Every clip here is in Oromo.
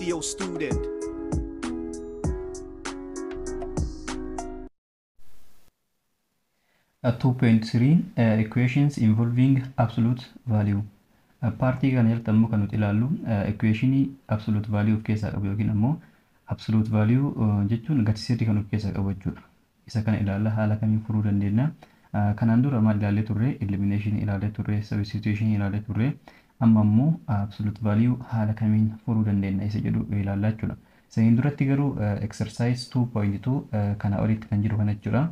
Ethio student. 2.3 Equations involving absolute value. Paartii kana jalatti ammoo kan nuti ilaallu equationii absolute value of keessaa qabu yookiin ammoo absolute value jechuun gati sirrii kan of keessaa qabu jechuudha. Isa kana ilaalla, haala kamiin furuu dandeenya. Kanaan dura maal ilaallee turre? Elimination ilaallee turre, substitution ilaallee turre. Amma ammoo absolute value haala kamiin furuu dandeenya isa jedhu ilaallaa jechuudha. Saniin duratti garuu exercise 2.2 kana olitti kan jiru kana jechuudha.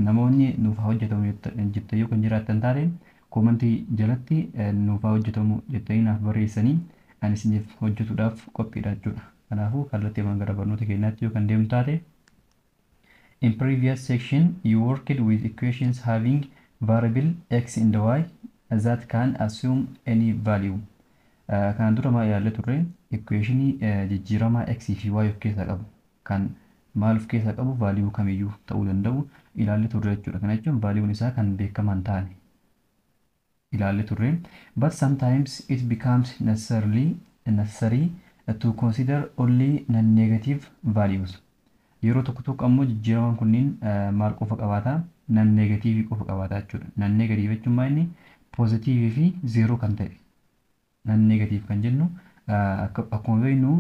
Namoonni nuuf haa hojjetamu jettanii yoo kan jiraattan taate, koomantii jalatti nuuf haa hojjetamu jettanii naaf barreessanii ani isiniif hojjetuudhaaf qophiidha jechuudha. Kanaafuu kallattii gara barnoota keenyaatti yoo kan deemtu taate, in previous section you worked with equations having variable x and y that can assume any value. Kanaan dura maal ilaallee turre? Equationii jijjiiramaa x fi y of keessaa qabu, kan maal of keessaa qabu, value kamiyyuu ta'uu danda'u ilaallee turre jechuudha. Kana jechuun valuun isaa kan beekamaa hin taane ilaallee turre. But sometimes it becomes necessary to consider only non-negative values. Yeroo tokko tokko ammoo jijjiiramaan kunniin maal qofa qabaata? Non-negative qofa qabaata jechuudha. Non-negative jechuun maal inni? Positive fi zero kan ta'e. Non-negative kan jennu, akkuma beeknu,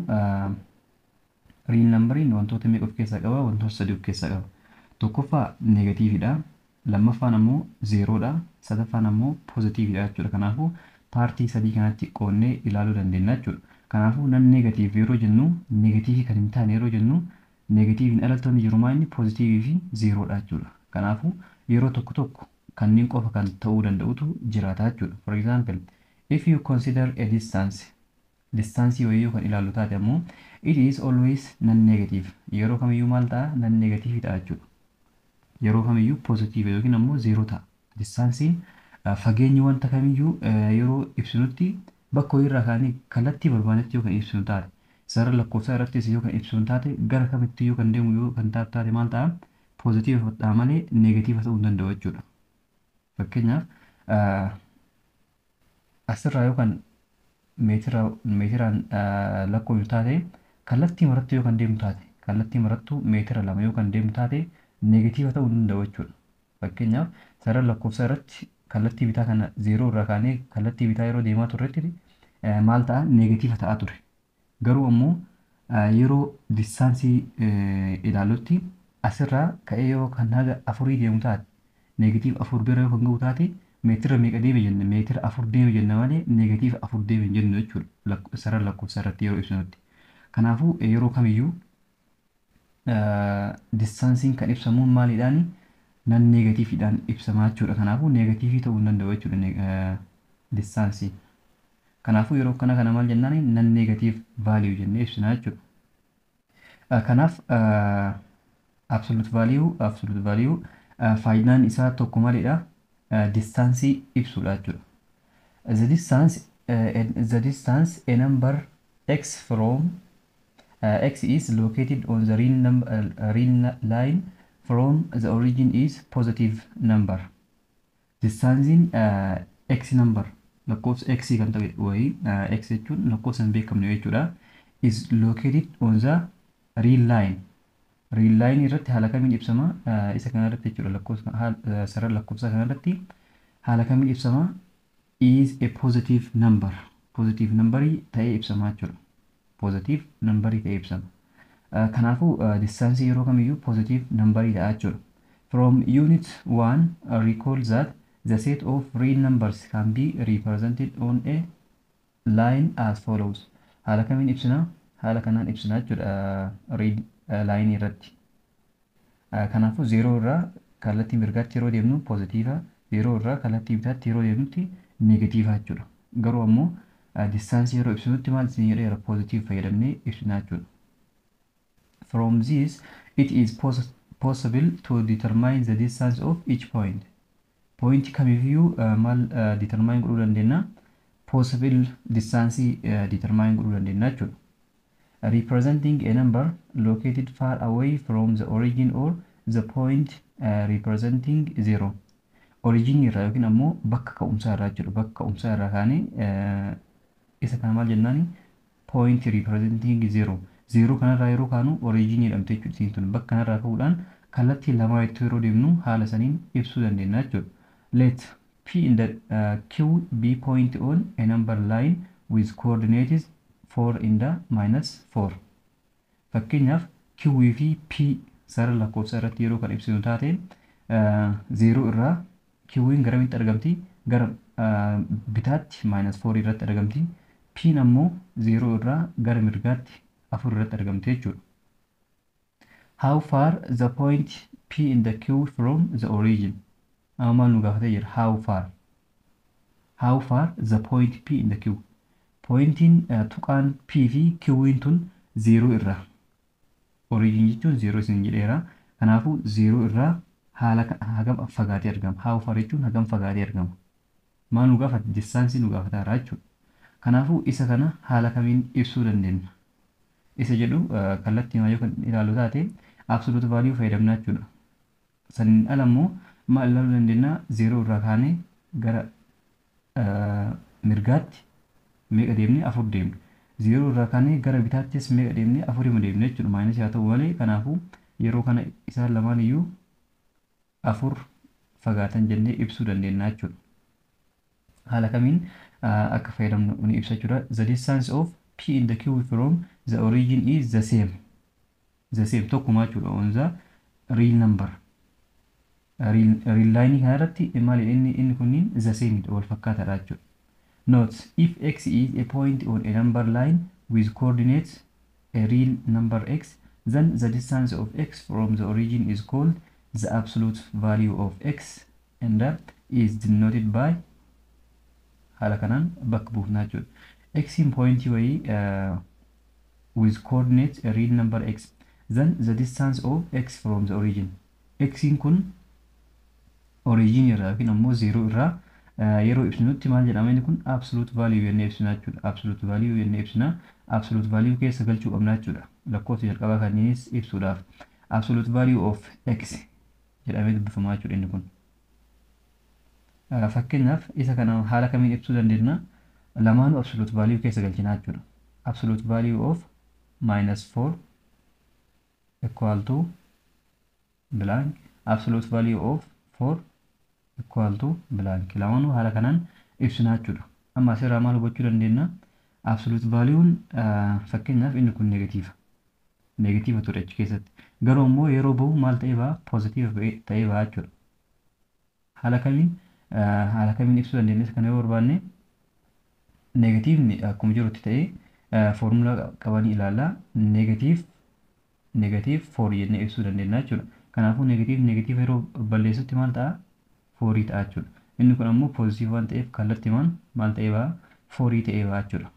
real numberiin wantoota meeqa of keessaa qaba? Wantoota sadii of keessaa qaba. Tokkoffaa negatiividha. Lammaffaan ammoo zeeroodha. Sadaffaan ammoo poozitiividha jechuudha. Kanaafuu paartii sadii kanatti qoodnee ilaaluu dandeenya jechuudha. Kanaafuu non negative yeroo jennu, negatiivii kan hin taane yeroo jennu, negatiiviin alatti wanni jiru maal inni? Poozitiivii fi zeeroodha jechuudha. Kanaafuu yeroo tokko tokko kanneen qofa kan ta'uu danda'utu jiraata jechuudha. For example, if you consider a distance, distaansii wayii yoo kan ilaallu taate ammoo, it is always non negative. Yeroo kamiyyuu maal ta'a? Non negative ta'a jechuudha. Yeroo kamiyyuu positive yookiin ammoo zeeroo ta'a. Distaansiin fageenyi wanta kamiyyuu yeroo ibsinutti, bakka wayiirraa kaanee kallattii barbaadetti yoo kan ibsinu taate, sarara lakkoofsaa irrattis yoo kan ibsinu taate, gara kamitti yoo kan deemu yoo kan taatu taate, maal ta'a? Positive ta'a malee negative ta'uu hin danda'u jechuudha. Fakkeenyaaf, asirraa yoo kan meetiraan lakkoofnu taate, kallattii maratti yoo kan deemu taate, kallattii marattuu meetira 2 yoo kan deemu taate, neegatiiva ta'uu hin danda'u jechuudha. Fakkeenyaaf, sarara lakkoofsaa irratti kallattii bitaa kana zeeroo irraa kaanee kallattii bitaa yeroo deemaa turretti maal ta'a? Neegatiiva ta'aa ture. Garuu ammoo yeroo distaansii ilaallutti, asirraa ka'ee yoo kan haga afurii deemu taate, -4 bira yoo kan ga'u taate, meetira meeqa deeme jenna? Meetira 4 deeme jenna malee -4 deeme hin jennu jechuudha sarara lakkoofsaa irratti yeroo ibsinutti. Kanaafuu yeroo kamiyyuu distaansiin kan ibsamu maaliidhaani? Non negatiiviidhaan ibsamaa jechuudha. Kanaafuu neegatiivii ta'uu hin danda'u jechuudha distaansii. Kanaafuu yeroo kana kana maal jennaan? Non negative value jennee ibsina jechuudha. Kanaaf absolute value faayidaan isaa tokko maalidha? Distaansii ibsuudha jechuudha. The distance a number x from x is located on the real number, real line from the origin is positive number. Distaansiin x number, lakkoofsa x kan ta'e wayii, x jechuun lakkoofsa hin beekamne jechuudha, is located on the real line. Real line irratti haala kamiin ibsama? Isa kana irratti jechuudha, lakkoofsa sarara lakkoofsa kana irratti haala kamiin ibsama? Is a positive number. Positive numberii ta'ee ibsama jechuudha. Positive numberii ta'ee ibsama. Kanaafuu distaansii yeroo kamiyyuu positive numberii ta'a jechuudha. From unit 1, recall that the set of real numbers can be represented on a line as follows. Haala kamiin ibsina? Haala kanaan ibsina jechuudha real line irratti. Kanaafuu zeeroo irraa kallattii mirgaatti yeroo deemnu poozitiiva, zeeroo irraa kallattii bitaatti yeroo deemnutti neegatiiva jechuudha. Garuu ammoo distaansii yeroo ibsinutti maal isin jedheera? Positive fayyadamnee ibsina jechuudha. From this, it is possible to determine the distance of each point. Point kamiifiyyuu maal determine godhuu dandeenya? Possible distance determine godhuu dandeenya jechuudha. Representing a number located far away from the origin or the point representing zero. Origin irraa yookiin ammoo bakka ka'umsaa irraa jechuudha. Bakka ka'umsaa irraa kaanee isa kana maal jennaani? point representing zero. Zeeroo kanarraa yeroo kaanu origin jedhamte jechuudha. Isiin tun bakka kanarraa ka'uudhaan kallattii lamaa itti yeroo deemnu haala saniin ibsuu dandeenya jechuudha. Let P in the Q be point on a number line with coordinates 4 in the minus 4. Fakkeenyaaf, Q fi P sarara lakkoofsa irratti yeroo kan ibsinu taate, zeeroo irraa Q'n garamitti argamti? Gara bitaatti minus 4 irratti argamti. P'n ammoo zeeroo irraa gara mirgaatti 4 irratti argamti jechuudha. How far the point P in the Q from the origin? Amma maal nu gaafatee jira? How far? How far the point P in the Q? Pointiin, tuqaan P fi Q'n tun zeeroo irraa. Origin jechuun zeeroo isin jedheera. Kanaafuu zeeroo irraa haala hagam fagaatee argama? How far jechuun hagam fagaatee argama? Maal nu gaafata? Distance nu gaafataara jechuudha. Kanaafuu isa kana haala kamiin ibsuu dandeenya? Isa jedhu kallattii yoo kan ilaallu taate, absolute value fayyadamna jechuudha. Saniin ala immoo maal ilaaluu dandeenya? Zeeroo irraa kaanee gara mirgaatti meeqa deemne? 4 deemne. Zeeroo irraa kaanee gara bitaattis meeqa deemne? Afurima deemne jechuudha. Minus haa ta'u malee, kanaafuu yeroo kana isaan lamaan iyyuu 4 fagaatan jennee ibsuu dandeenya jechuudha. Haala kamiin akka fayyadamnu ni ibsa jechuudha. The distance of P in the Q from the origin is the same. The same, tokkuma jechuudha, on the real number. Real line kana irratti maali inni kunniin the same, wal fakkaataadha jechuudha. Note, if x is a point on a number line with coordinates a real number x, then the distance of x from the origin is called the absolute value of x and that is denoted by, haala kanaan bakka buufnaa jechuudha. X in point wayii with coordinates a real number x, then the distance of x from the origin. X in kun origin irraa yookiin ammoo zeeroo irraa yeroo ibsinutti maal jedhama inni kun? Absolute value jennee ibsina jechuudha. Absolute value jennee ibsina. Absolute value keessa galchuu qabna jechuudha. Lakkoofsa jalqabaa kanneenis ibsuudhaaf. Absolute value of x jedhamee dubbifamaa jechuudha inni kun. Fakkeenyaaf, isa kana haala kamiin ibsuu dandeenya? Lamaanuu absolute value keessa galchinaa jechuudha. Absolute value of minus 4 equal to blank, absolute value of 4 equal to blank. Lamaanuu haala kanaan ibsinaa jechuudha. Amma asirraa maal hubachuu dandeenya? Absolute value'n, fakkeenyaaf, inni kun negative. Negative ture achi keessatti. Garuu immoo yeroo bahu maal ta'ee baha? Positive ta'ee baha jechuudha. Haala kamiin ibsuu dandeenya kana yoo barbaanne? Negativeni akkuma jirutti ta'ee foormulaa qabanii ilaallaa, negative negative 4 jennee ibsuu dandeenya jechuudha. Kanaafuu negative negative yeroo balleessutti maal ta'a? 4 ta'a jechuudha. Inni kun ammoo positive waan ta'eef kallattiimaan maal ta'ee baha? 4 ta'ee baha jechuudha.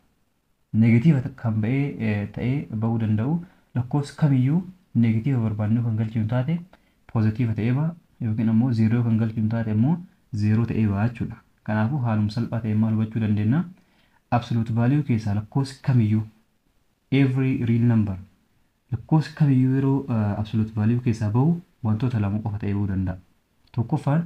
Negative kan ba'ee ta'ee bahuu danda'u lakkoofsi kamiyyuu negative barbaadnu kan galchinu taate positive ta'ee baha, yookiin ammoo zeeroo kan galchinu taate immoo zeeroo ta'ee baha jechuudha. Kanaafuu haaluma salphaa ta'een maal hubachuu dandeenya? Absolute value keessaa lakkoofsi kamiyyuu, every real number, lakkoofsi kamiyyuu yeroo absolute value keessaa bahu wantoota lama qofa ta'ee bahuu danda'a. Tokkoffaan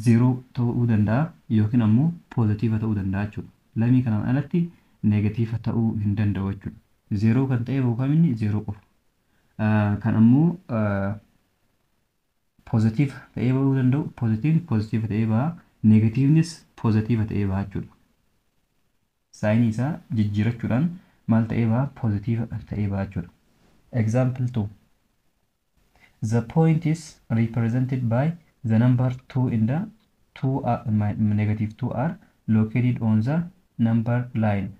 zeeroo ta'uu danda'a yookiin ammoo positive ta'uu danda'a jechuudha. Lamii kanaan alatti negative ta'uu hin danda'u jechuudha. Zeeroo kan ta'e bahu kaminni? Zeeroo qofa. Kan ammoo positive ta'ee bahuu danda'u, positiveni positive ta'ee baha, negativenis positive ta'ee baha jechuudha. Signii isaa jijjiirachuudhaan maal ta'ee baha? Positive ta'ee baha jechuudha. Example 2. The point is represented by the number 2 in the 2 are, negative 2 are located on the number line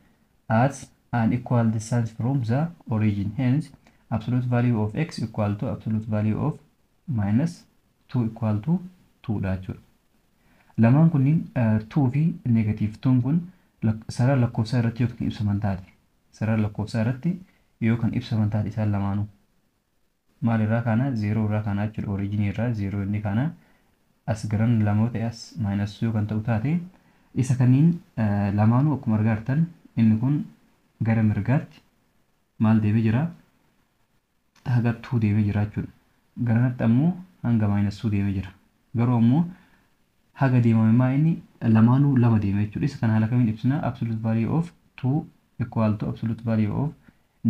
at an equal distance from the origin. Hence, absolute value of x equal to absolute value of minus 2 equal to 2 dha jechuudha. Lamaan kunniin, 2 fi negative 2 kun, sarara lakkoofsaa irratti yoo kan ibsaman taate, sarara lakkoofsaa irratti yoo kan ibsaman taate, isaan lamaanuu maal irraa kaana? Zeeroo irraa kaana jechuudha. Originii irraa zeeroo inni kaana, as garan lama ta'e, as minus yoo kan ta'u taate, isa kaniin lamaanuu akkuma argaa jirtan inni kun gara mirgaatti maal deemee jira? Haga 2 deemee jira jechuudha. Garanatti ammoo hanga minus 2 deemee jira. Garuu ammoo haga deemame maa inni lamaanuu 2 deeme jechuudha. Isa kana haala kamiin ibsina? Absolute value of 2 equal to absolute value of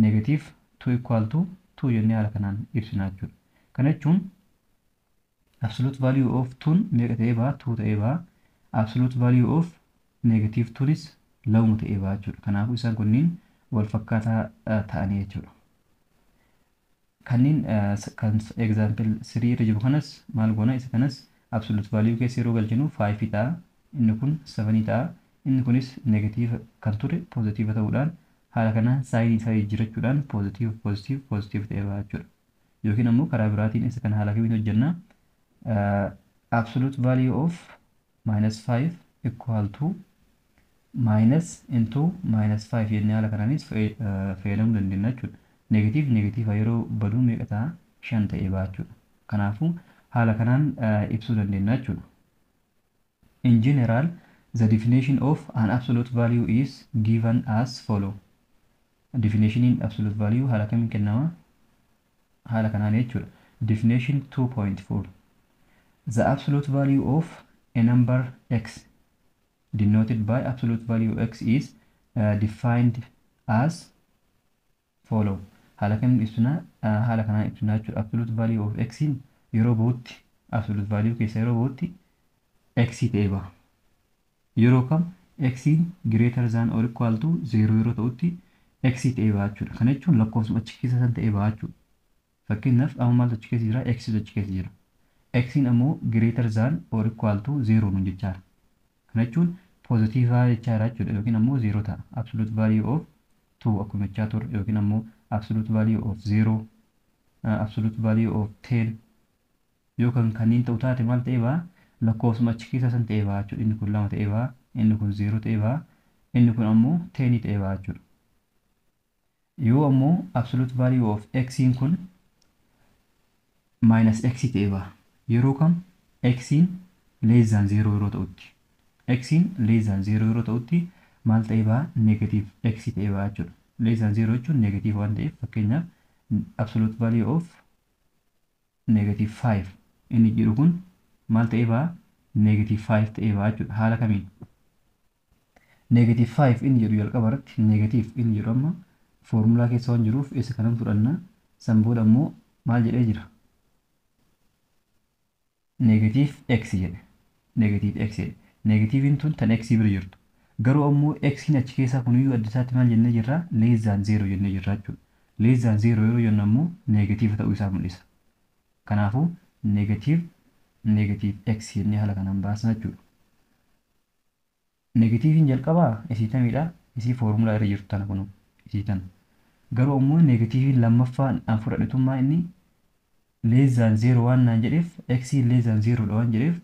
negative 2 equal to 2 jennee haala kanaan ibsina jechuudha. Kana jechuun absolute value of 2 meeqa ta'ee baha? 2 ta'ee baha. Absolute value of negative 2nis 2 ta'ee baha jechuudha. Kanaafuu isaan kunniin wal fakkaataa ta'anii jechuudha. Kanneen kan example 3 irra jiru kanas maal goona? Isa kanas absolute value keessa yeroo galchinu 5 ta'a. Inni kun 7 ta'a. Inni kunis negative kan ture positive ta'uudhaan haala kanaan signii isaa jijjiirachuudhaan positive, positive, positive ta'ee baha jechuudha. Yookiin ammoo karaa biraatiin isa kana haala kamiin hojjenna? Absolute value of minus 5 equal to minus into minus 5 jennee haala kanaanis fayyadamuu dandeenya jechuudha. Negative negative yeroo baduu meeqa ta'a? 5 ta'ee baha jechuudha. Kanaafuu haala kanaan ibsuu dandeenya jechuudha. In general, the definition of an absolute value is given as follow. Definitioniin absolute value haala kamiin kennama? Haala kanaan jechuudha. Definition 2.4. The absolute value of a number x denoted by absolute value x is defined as follow. Haala kamiin ibsina? Haala kanaan ibsina jechuudha. Absolute value of x yeroo bahutti, absolute value keessa yeroo bahutti x ta'ee baha. Yeroo kam? X greater than or equal to 0 yeroo ta'utti x ta'ee baha jechuudha. Kana jechuun lakkoofsuma achi keessa san ta'ee baha jechuudha. Fakkeenyaaf amma maaltu achi keessa jira? X achi keessa jira. X ammoo greater than or equal to 0 nuun jechaadha. Kana jechuun positive jechaadha jechuudha yookiin ammoo 0 ta'a. Absolute value of 2 akkuma jechaa turre yookiin ammoo absolute value of 0, absolute value of 10 yoo kan kanneen ta'u taate maal ta'ee baha? Lakkoofsuma achi keessa san ta'ee baha jechuudha. Inni kun 2 ta'ee baha, inni kun 0 ta'ee baha, inni kun ammoo 10 ta'ee baha jechuudha. Yoo ammoo absolute value of x kun minus x ta'ee baha. Yeroo kam? X less than 0 yeroo ta'utti. X less than 0 yeroo ta'utti maal ta'ee baha? Negative x ta'ee baha jechuudha. Less than 0 jechuun negative waan ta'eef, fakkeenyaaf absolute value of negative 5 inni jedhu kun maal ta'ee baha? Negative 5 ta'ee baha jechuudha. Haala kamiin? Negative 5 inni jedhu jalqaba irratti negative inni jedhu amma foormulaa keessa waan jiruuf isa kanan fudhanna. San booda ammoo maal jedhee jira? Negative x jedhe. Negative x jedhe. Negatiiviin tun tan x bira jirtu. Garuu ammoo x achi keessaa kunuyyuu adda isaatti maal jennee jirra? Less than 0 jennee jirra jechuudha. Less than 0 yeroo jennu ammoo negative ta'uu isaa mul'isa. Kanaafuu negative negative x jennee haala kanaan baasna jechuudha. Negatiiviin jalqabaa isii tamiidha? Isii foormulaa irra jirtu tana kunu isii tana. Garuu ammoo negatiiviin lammaffaa an fudhadhetummaa inni less than 0 waan naan jedheef, x less than 0 dha waan jedheef,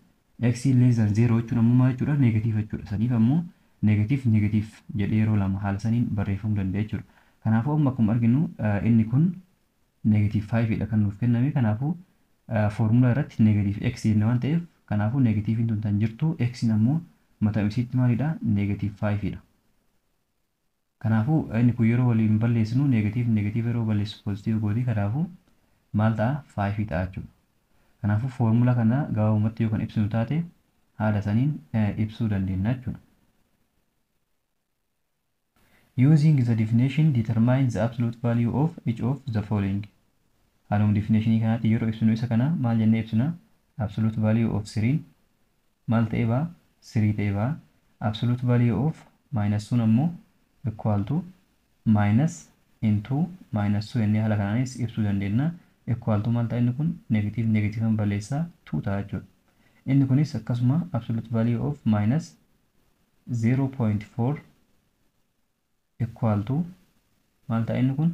x less than 0 jechuun ammoo maal jechuudha? Negative jechuudha. Saniif ammoo negative negative jedhee yeroo lama haala saniin barreeffamuu danda'a jechuudha. Kanaafuu amma akkuma arginu inni kun negative 5 dha kan nuuf kenname. Kanaafuu foormulaa irratti negative x jenne waan ta'eef, kanaafuu negatiiviin tun tan jirtu, x ammoo mataa isiitti maalidha? Negative 5 dha. Kanaafuu inni kun yeroo waliin balleessinu negative negative yeroo balleessu positive gooti. Kanaafuu maal ta'a? 5 ta'a jechuudha. Kanaafuu foormulaa kana gabaabumatti yoo kan ibsinu taate haala saniin ibsuu dandeenya jechuudha. Using the definition, determine the absolute value of each of the following. Haaluma definitionii kanaatti yeroo ibsinu isa kana maal jennee ibsina? Absolute value of 3 maal ta'ee ba'a? 3 ta'ee ba'a. Absolute value of minus 2 ammoo equal to minus into minus 2 jennee haala kanaanis ibsuu dandeenya. Equal to maal ta'a inni kun? Negative negative balleessaa 2 ta'a jechuudha. Inni kunis akkasuma absolute value of minus 0.4 equal to maal ta'a inni kun?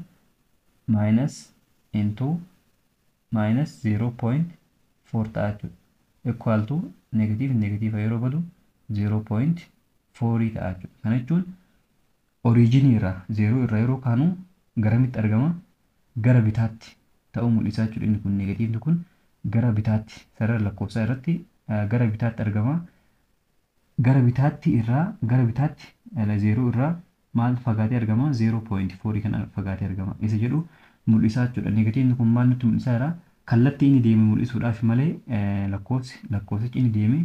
Minus into minus 0.4 ta'a jechuudha. Equal to negative negative yeroo badu 0.4 ta'a jechuudha. Kana jechuun oriijinii irraa, 0 irraa yeroo kaanu garamitti argama? Gara bitaatti ta'uu mul'isa jechuudha. Inni kun negatiivni kun gara bitaatti sarara lakkoofsaa irratti gara bitaatti argama. Gara bitaatti irraa, gara bitaatti 0 irraa maal fagaatee argama? 0.4 kan fagaatee argama. Isa jedhu mul'isaa jechuudha. Negatiivni kun maal nutti mul'isaa jira? Kallattii inni deeme mul'isuudhaaf malee lakkoofsi lakkoofsichi inni deeme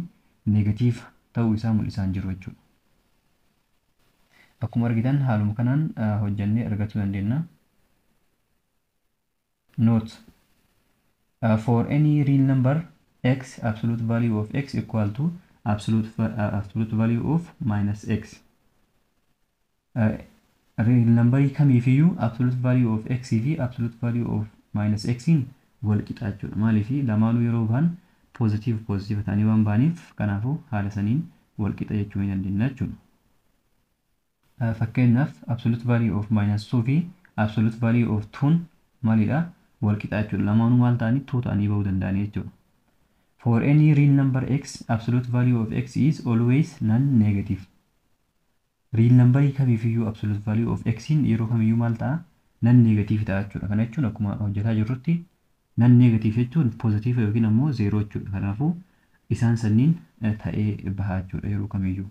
negatiiva ta'uu isaa mul'isaa hin jiru jechuudha. Akkuma argitan haaluma kanaan hojjannee argachuu dandeenya. Note: for any real number x, absolute value of x equal to absolute value of minus x. Real numberii kamiifiyyuu absolute value of x fi absolute value of minus x wal qixa jechuudha. Maaliif? Lamaanuu yeroo bahan positive positive ta'anii waan bahaniif, kanaafuu haala saniin wal qixa jechuu ni dandeenya jechuudha. Fakkeenyaaf, absolute value of minus 2 fi absolute value of 2 maalidha? Wal qixa jechuudha. Lamaanuu maal ta'anii? 2 ta'anii bahuu danda'anii jechuudha. For any real number x, absolute value of x is always non-negative. Real numberii kamiifiyyuu absolute value of x yeroo kamiyyuu maal ta'a? Non-negative ta'a jechuudha. Kana jechuun akkuma hojjetaa jirrutti non-negative jechuun positive yookiin ammoo zero jechuudha. Kanaafuu isaan sanniin ta'ee bahaa jechuudha yeroo kamiyyuu.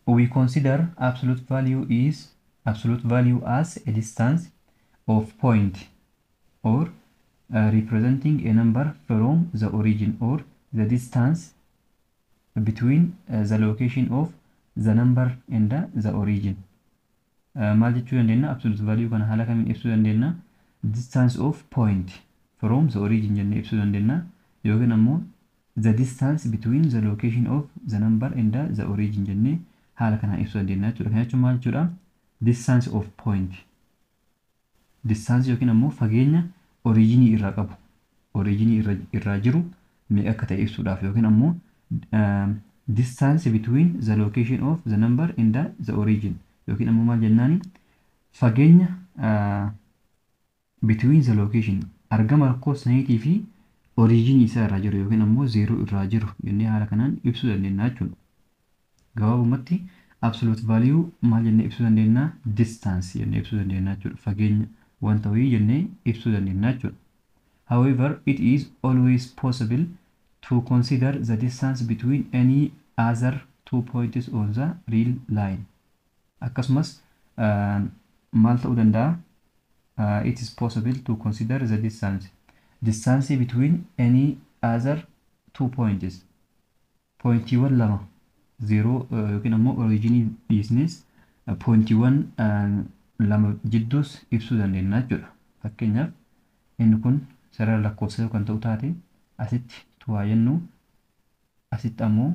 We consider absolute value is absolute value as a distance of point or representing a number from the origin or the distance between the location of the number and the origin. Maal jechuu dandeenya? Absolute value kana haala kamiin ibsuu dandeenya? Distance of point from the origin jennee ibsuu dandeenya, yookiin ammoo the distance between the location of the number and the origin jennee haala kanaan ibsuu dandeenya jechuudha. Kana jechuun maal jechuudha? Distance of point. Distance yookiin ammoo fageenya originii irraa qabu, originii irraa jiru meeqa akka ta'e ibsuudhaaf, yookiin ammoo distance between the location of the number and the origin, yookiin ammoo maal jennaani, fageenya between the location, argama lakkoofsa saniitii fi originii isaa irraa jiru yookiin ammoo zeeroo irraa jiru jennee haala kanaan ibsuu dandeenya jechuudha. Gabaabumatti absolute value maal jennee ibsuu dandeenya? Distance jennee ibsuu dandeenya jechuudha. Fageenya wanta wayii jennee ibsuu dandeenya jechuudha. However, it is always possible to consider the distance between any other two points on the real line. Akkasumas maal ta'uu danda'a? It is possible to consider the distance between any other two points. Pointiiwwan lama, zeeroo yookiin ammoo originii dhiisnes, pointiiwwan lama jidduus ibsuu dandeenya jechuudha. Fakkeenyaaf, inni kun sarara lakkoofsa kan ta'u taate, asitti two haa jennu, asitti ammoo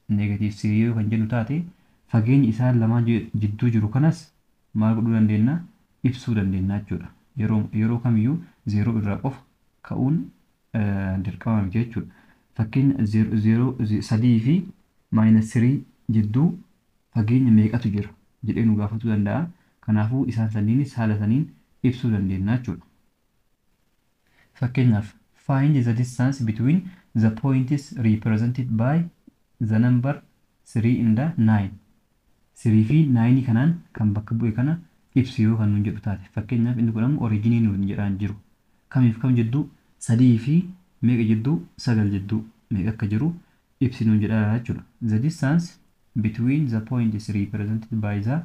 negative three kan jennu taate, fageenyi isaan lamaan jidduu jiru kanas maal godhuu dandeenya? Ibsuu dandeenya jechuudha. Yeroo kamiyyuu zeeroo irraa qofa ka'uun dirqama miti jechuudha. Fakkeenya, zeeroo, sadii fi minus three jidduu fageenya meeqatu jira jedhee nu gaafachuu danda'a. Kanaafuu isaan sanniinis haala saniin ibsuu dandeenya jechuudha. Fakkeenyaaf, find the distance between the points represented by the number 3 and 9. 3 fi 9 kanaan kan bakka bu'e kana ibsu yoo kan nuun jedhu taate, fakkeenyaaf inni kun ammoo originii nuun jedhaan jiru. Kamiif kam jidduu? Sadii fi meeqa jidduu? Sagal jidduu meeqa akka jiru ibsi nuun jedhaa jechuudha. The distance between the points represented by the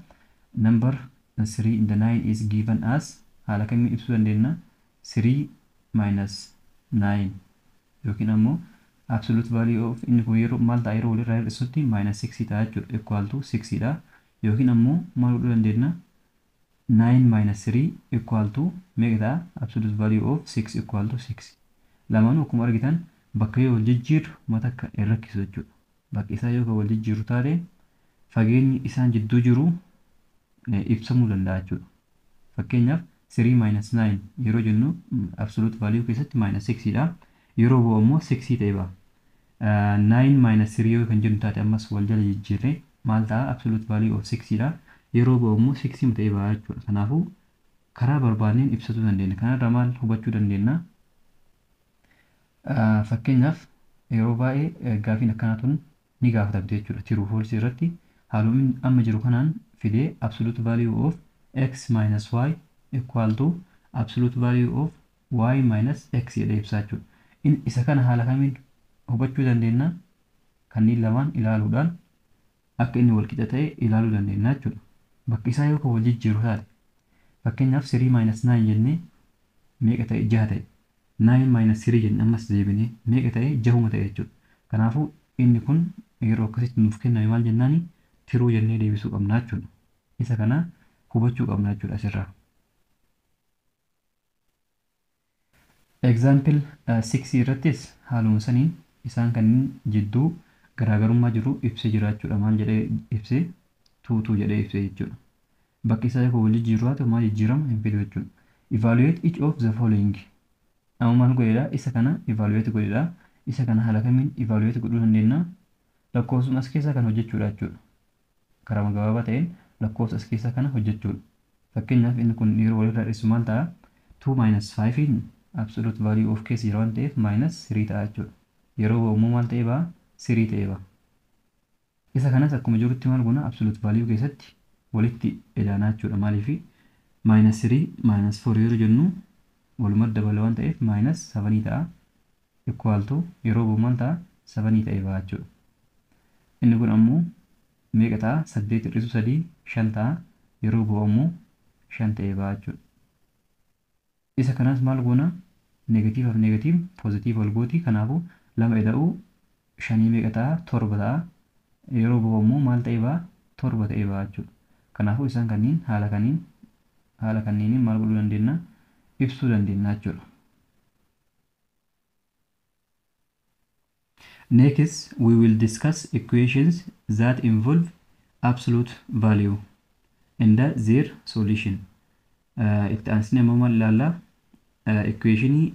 number 3 and 9 is given as, haala kamiin ibsuu dandeenya? 3 minus 9 yookiin ammoo absolute value of, inni kun yeroo maal ta'a? Yeroo walirraa hir'isutti minus 6 ta'a jechuudha, equal to 6 dha. Yookiin ammoo maal godhuu dandeenya? 9 minus 3 equal to meeqa ta'a? Absolute value of 6 equal to 6. Lamaanuu akkuma argitan bakka yoo wal jijjiirru mata akka hin rakkisu jechuudha. Bakki isaa yoo kan wal jijjiirru taate, fageenyi isaan jidduu jiru ibsamuu danda'a jechuudha. Fakkeenyaaf, 3 minus 9 yeroo jennu absolute value keessatti minus 6 dha. Yeroo bu'u ammoo 6 ta'e ba'a. 9 minus 3 yoo kan jennu taate, ammas wal jala jijjiirree maal ta'a? Absolute value of 6 dha. Yeroo bu'u ammoo 6 ta'e ba'a jechuudha. Kanaafuu karaa barbaadneen ibsachuu dandeenya. Kanarraa maal hubachuu dandeenya? Fakkeenyaaf, yeroo baay'ee gaafiin akkanaa tun ni gaafatamte jechuudha. True false irratti haaluma amma jiru kanaan fidee absolute value of x minus y equal to absolute value of y minus x jedhee ibsaa jechuudha. Isa kana haala kamiin hubachuu dandeenya? Kanneen lamaan ilaaluudhaan akka inni wal qixa ta'e ilaaluu dandeenya jechuudha. Bakki isaa yoo kan wal jijjiiru taate, fakkeenyaaf 3 minus 9 jennee meeqa ta'e? Jaha ta'e. 9 minus 3 jennee ammas deebinee meeqa ta'e? Jahuma ta'e jechuudha. Kanaafuu inni kun Yeroo akkasitti nuuf kenname maal jennaani? True jennee deebisuu qabna jechuudha. Isa kana hubachuu qabna jechuudha asirraa. Example 6 irrattis haaluma saniin isaan kanneen jidduu garaagarummaa jiru ibsee jira jechuudha. Maal jedhee ibsee? 2 2 jedhee ibsee jechuudha. Bakki isaa yoo wal jijjiirru haa ta'u maal jijjiirama hin fidu jechuudha. Evaluate each of the following. Amma maal godheedha? Isa kana evaluate godheedha. Isa kana haala kamiin evaluate godhuu dandeenya? Lakkoofsuma as keessaa kana hojjechuudha jechuudha. Karaa gabaabaa ta'een lakkoofsa as keessaa kana hojjechuudha. Fakkeenyaaf, inni kun yeroo walirraa dhiyeessu maal ta'a? 2 minus 5 absolute value of keessa jira waan ta'eef minus 3 ta'a jechuudha. Yeroo ba'u immoo maal ta'ee ba'a? 3 ta'ee ba'a. Isa kanas akkuma jirutti maal goona? Absolute value keessatti walitti idaanaa jechuudha. Maaliif? Minus 3 minus 4 yeroo jennu walumatti dabala waan ta'eef minus 7 ta'a. Equal to yeroo ba'u maal ta'a? 7 ta'ee ba'a jechuudha. Inni kun ammoo meeqa ta'a? 8 hir'isuu 3 5 ta'a. Yeroo ba'u ammoo 5 ta'ee ba'a jechuudha. Isa kanas maal goona? Negatiivaaf negative positive wal gooti. Kanaafuu lama ida'uu shanii meeqa ta'a? 7 ta'a. Yeroo ba'u ammoo maal ta'ee ba'a? 7 ta'ee ba'a jechuudha. Kanaafuu isaan kanneen haala kanniiniin maal godhuu dandeenya? Ibsuu dandeenya jechuudha. Next, we will discuss equations that involve absolute value and their solution. Itti aansine ammoo maal ilaallaa? Equationii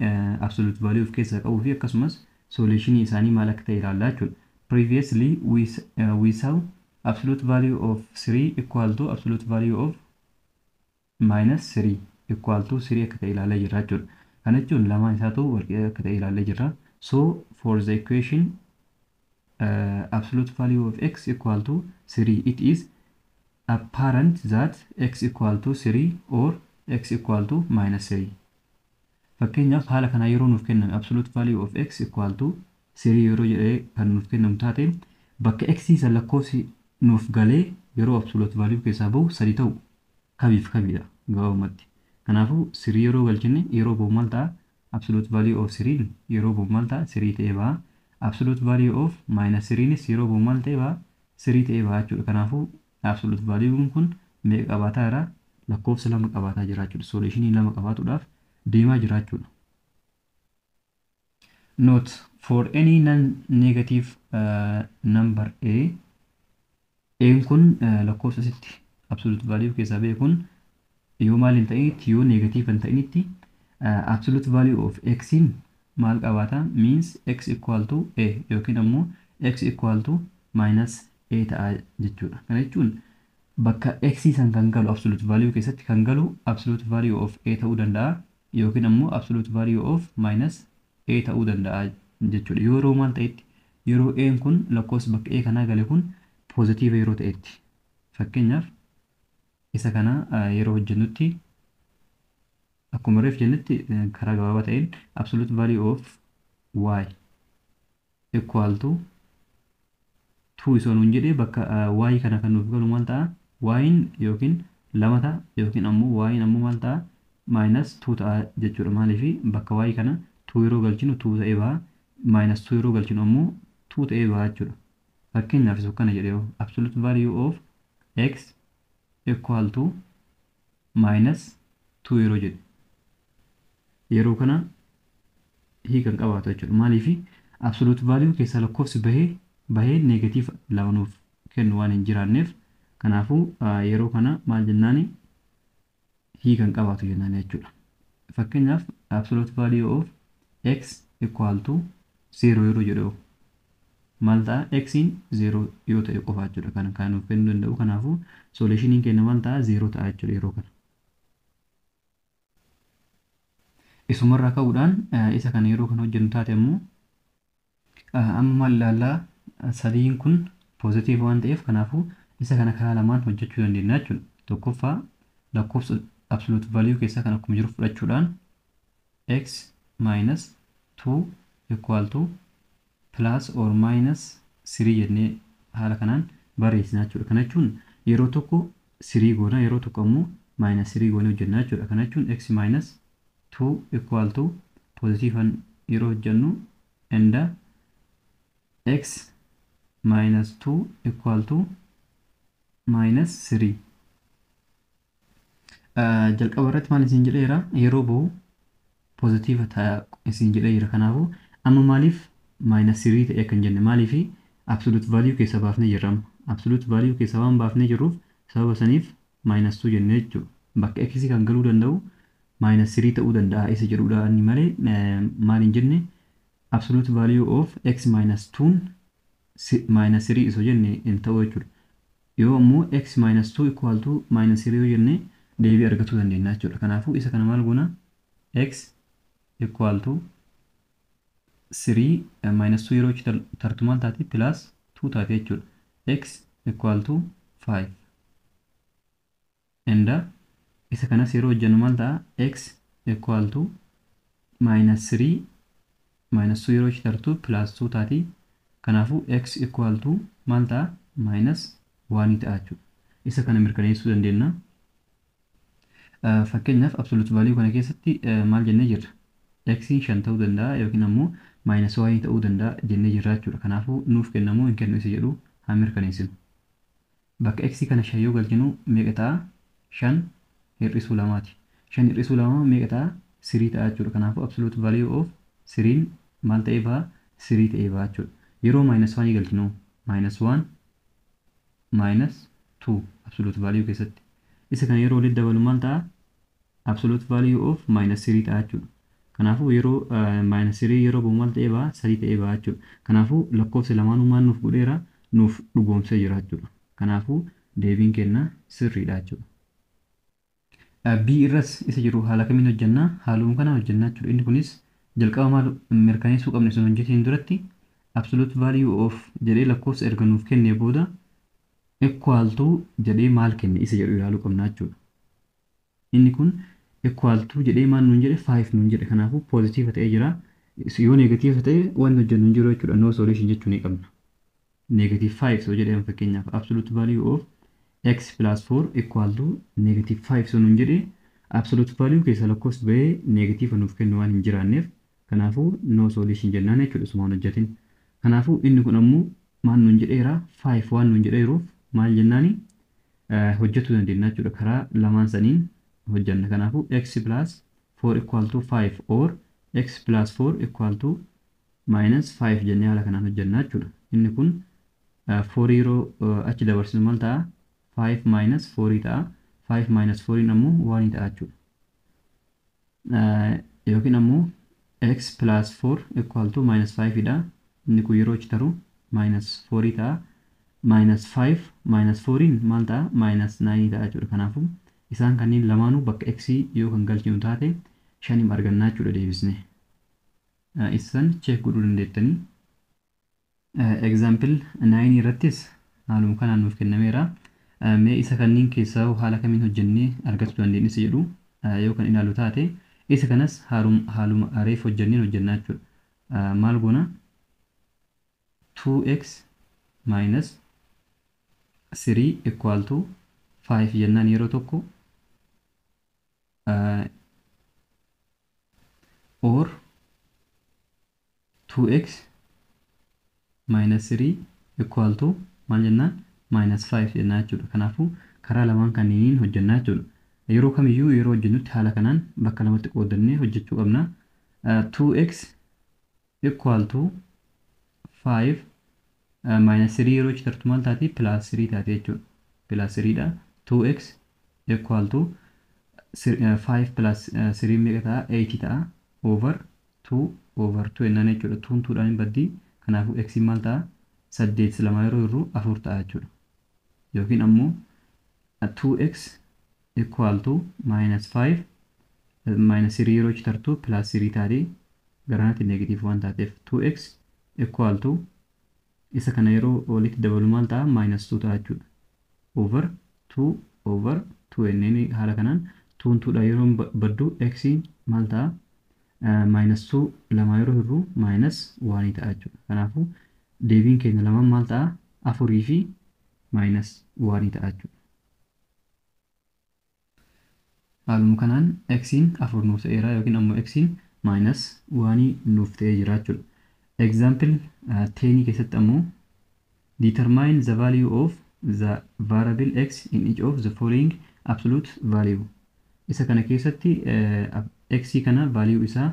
absolute value of keessaa qabuu fi akkasumas solutionii isaanii maal akka ta'e ilaallaa jechuudha. Previously, we saw absolute value of 3 equal to absolute value of minus 3 equal to 3 akka ta'e ilaallee jirra jechuudha. Kana jechuun lamaan isaatu walqixa akka ta'e ilaallee jirra. So for the equation absolute value of x equal to 3, it is apparent that x equal to 3 or x equal to minus 3. Fakkeenyaaf, haala kanaa yeroo nuuf kenname, absolute value of x equal to 3 yeroo jedhee kan nuuf kennamu taate, bakka x isa lakkoofsi nuuf galee yeroo absolute value keessaa bahu sadi ta'u kamiif kamidha gabaabumatti. Kanaafuu 3 yeroo galchine yeroo bahu maal ta'a? Absolute value of 3 yeroo bahu maal ta'a? 3 ta'ee baha. Absolute value of minus 3nis yeroo bahu maal ta'ee baha? 3 ta'ee baha jechuudha. Kanaafuu absolute value kun meeqa qabaataa jira? Lakkoofsa lama qabaataa jira jechuudha. Solutionii lama qabaatuudhaaf deemaa jira jechuudha. Note: for any non-negative number a, een kun lakkoofsa asitti absolute value keessaa ba'e kun yoo maal hin ta'initti, yoo negative hin ta'initti, absolute value of x in maal qabaata? Means x equal to a yookiin ammoo x equal to minus a ta'a jechuudha. Kana jechuun bakka x san kan galu, absolute value keessatti kan galu, absolute value of a ta'uu danda'a yookiin ammoo absolute value of minus a ta'uu danda'a jechuudha. Yeroo maal ta'etti? Yeroo a kun, lakkoofsi bakka a kanaa gale kun positive yeroo ta'etti. Fakkeenyaaf, isa kana yeroo hojjennutti akkuma reef jennetti karaa gabaabaa ta'een absolute value of y equal to 2 isoo nuun jedhee, bakka y kana kan nuuf galu maal ta'a? Y'n yookiin lama ta'a yookiin ammoo y'n ammoo maal ta'a? Minus 2 ta'a jechuudha. Maaliif? Bakka y kana 2 yeroo galchinu 2 ta'ee baha. Minus 2 yeroo galchinu ammoo 2 ta'ee baha jechuudha. Fakkeenyaaf, isa kana jedhee absolute value of x equal to minus 2 yeroo jedhu, yeroo kana hiika hin qabaatu jechuudha. Maaliif? Absolute value keessaa lakkoofsi bahee negative lama nuuf kennu waan hin jiraanneef, kanaafuu yeroo kana maal jennaani? Hiika hin qabaatu jennaan jechuudha. Fakkeenyaaf, absolute value of x equal to 0 yeroo jedhu maal ta'a? X'n 0 yoo ta'e qofa jechuudha kan nuuf kennuu danda'u. Kanaafuu solutioniin keenya maal ta'a? 0 ta'a jechuudha yeroo kana. Isumarraa ka'uudhaan isa kana yeroo kana hojjennu taate immoo, amma maal ilaallaa? Sadiin kun positive waan ta'eef, kanaafuu isa kana karaa lamaan hojjechuu dandeenya jechuudha. Tokkoffaa, lakkoofsa absolute value keessaa kan akkuma jiru fudhachuudhaan x minus 2 equal to plus or minus 3 jennee haala kanaan barreessina jechuudha. Kana jechuun yeroo tokko 3 goona, yeroo tokko ammoo minus 3 goonee hojjenna jechuudha. Kana jechuun x minus 2 equal to positive yeroo hojjennu and x minus 2 equal to minus 3. Jalqaba irratti maal isin jedheera? Yeroo bahu positive ta'a isin jedhee jira. Kanaafuu amma maaliif minus 3 ta'e kan jenne? Maaliif absolute value keessa baafnee jirra? Absolute value keessa waan baafnee jirruuf, sababa saniif minus 2 jennee jechuudha. Bakka x kan galuu danda'u minus 3 ta'uu danda'a isa jedhudha inni malee maal hin jenne. Absolute value of x minus 2 minus 3 isoo jenne hin ta'u jechuudha. Yoo ammoo x minus 2 equal to minus 3 yoo jenne, deebii argachuu dandeenya jechuudha. Kanaafuu isa kana maal goona? X equal to 3 minus 2 yeroo tartu maal taati? Plus 2 taate jechuudha. X equal to 5. And isa kanas yeroo hojjennu maal ta'a? X equal to minus 3 minus 2 yeroo tartu plus 2 taati. Kanaafuu x equal to maal ta'a? Minus 1 ta'a jechuudha. Isa kana mirkaneessuu dandeenya. Fakkeenyaaf, absolute value kana keessatti maal jennee jirra? X 5 ta'uu danda'a yookiin ammoo minus 1 ta'uu danda'a jennee jirra jechuudha. Kanaafuu nuuf kennamuu hin kennu isa jedhu haa mirkaneessinu. Bakka x kana 5 yoo galchinu meeqa ta'a? 5 hir'isuu lamaati. 5 hir'isuu lama meeqa ta'a? 3 ta'a jechuudha. Kanaafuu absolute value of 3 maal ta'ee baha? 3 ta'ee baha jechuudha. Yeroo minus 1 galchinu, minus 1 minus 2 absolute value keessatti. Isa kana yeroo walitti dabalu maal ta'a? Absolute value of minus 3 ta'a jechuudha. Kanaafuu yeroo minus 3 yeroo bahu maal ta'ee baha? 3 ta'ee baha jechuudha. Kanaafuu lakkoofsi lamaanuu maal nuuf godheera? Nuuf dhugoomsee jira jechuudha. Kanaafuu deebiin keenya sirriidha jechuudha. B irras isa jiru haala kamiin hojjennaa? Haaluma kanaan hojjennaa jechuudha. Inni kunis jalqaba maal mirkaneessuu qabne? Sun hojjetiin duratti absolute value of jedhee lakkoofsa erga nuuf kennee booda equal to jedhee maal kenne isa jedhu ilaaluu qabna jechuudha. Inni kun equal to jedhee maal nuun jedhe? 5 nuun jedhe. Kanaafuu positive ta'ee jira. Yoo negative ta'e wanti hojjennu hin jiru jechuudha. No solution jechuu ni qabna. Negative 5 so jedhee, fakkeenyaaf, absolute value of x plus 4 equal to negative 5 so nuun jedhe, absolute value keessa lakkoofsi bahee negative nuuf kennu waan hin jiraanneef, kanaafuu no solution jennaan jechuudha sumaan hojjetin. Kanaafuu inni kun ammoo maal nuun jedheera? 5 waan nuun jedheeruuf maal jennaani hojjechuu dandeenya jechuudha. Karaa lamaan saniin hojjenna. Kanaafuu x plus 4 equal to 5 or x plus 4 equal to minus 5 jennee haala kanaan hojjenna jechuudha. Inni kun 4 yeroo achi dabarsinu maal ta'a? 5 minus 4 ta'a. 5 minus 4 ammoo 1 ta'a jechuudha. Yookiin ammoo x plus 4 equal to minus 5 dha. Inni kun yeroo achi taru minus 4 ta'a. Minus 5 minus 4 maal ta'a? Minus 9 ta'a jechuudha. Kanaafuu isaan kanneen lamaanuu bakka x yoo kan galchinu taate shanim argannaa jechuudha deebisne. Isan check godhuu dandeettanii. Example 9 irrattis haaluma kanaan nuuf kennameera. Mee isa kanneen keessaa haala kamiin hojjennee argachuu dandeenya isa jedhu yoo kan ilaalu taate, isa kanas haaluma reef hojjenneen hojjennaa jechuudha. Maal goona? 2x minus 3 equal to 5 jennaan yeroo tokko, or 2x minus 3 equal to maal jennaan? Minus 5 jennaan jechuudha. Kanaafuu karaa lamaan kanneeniin hojjennaa jechuudha. Yeroo kamiyyuu yeroo hojjennutti haala kanaan bakka lamatti qoodannee hojjechuu qabna. 2x equal to 5 minus 3 yeroo achi tartu maal taati? Plus 3 taate jechuudha. Plus 3 dha. 2x equal to 5 plus 3 meeqa ta'a? 8 ta'a. Over 2 over 2 jennaan jechuudha. 2 2dhaan hin baddii. Kanaafuu x maal ta'a? 8 lama yeroo hirru 4 ta'a jechuudha. Yookiin ammoo 2x equal to minus 5 minus 3 yeroo achi tartu plus 3 taate, garanatti negative waan taateef, 2x equal to isa kana yeroo walitti dabalu maal ta'a? Minus 2 ta'a jechuudha. Over 2 over 2 jenneen haala kanaan 2 2dha yeroo baddu, x maal ta'a? Minus 2 lama yeroo hirru minus 1 ta'a jechuudha. Kanaafuu deebiin keenya lamaan maal ta'a? Afurii fi minus 1 ta'a jechuudha. Haaluma kanaan x'n 4 nuuf ta'eera yookiin ammoo x'n minus 1 nuuf ta'ee jira jechuudha. Example 10 keessatti ammoo Determine the value of the variable x in each of the following absolute value. Isa kana keessatti x kana value isaa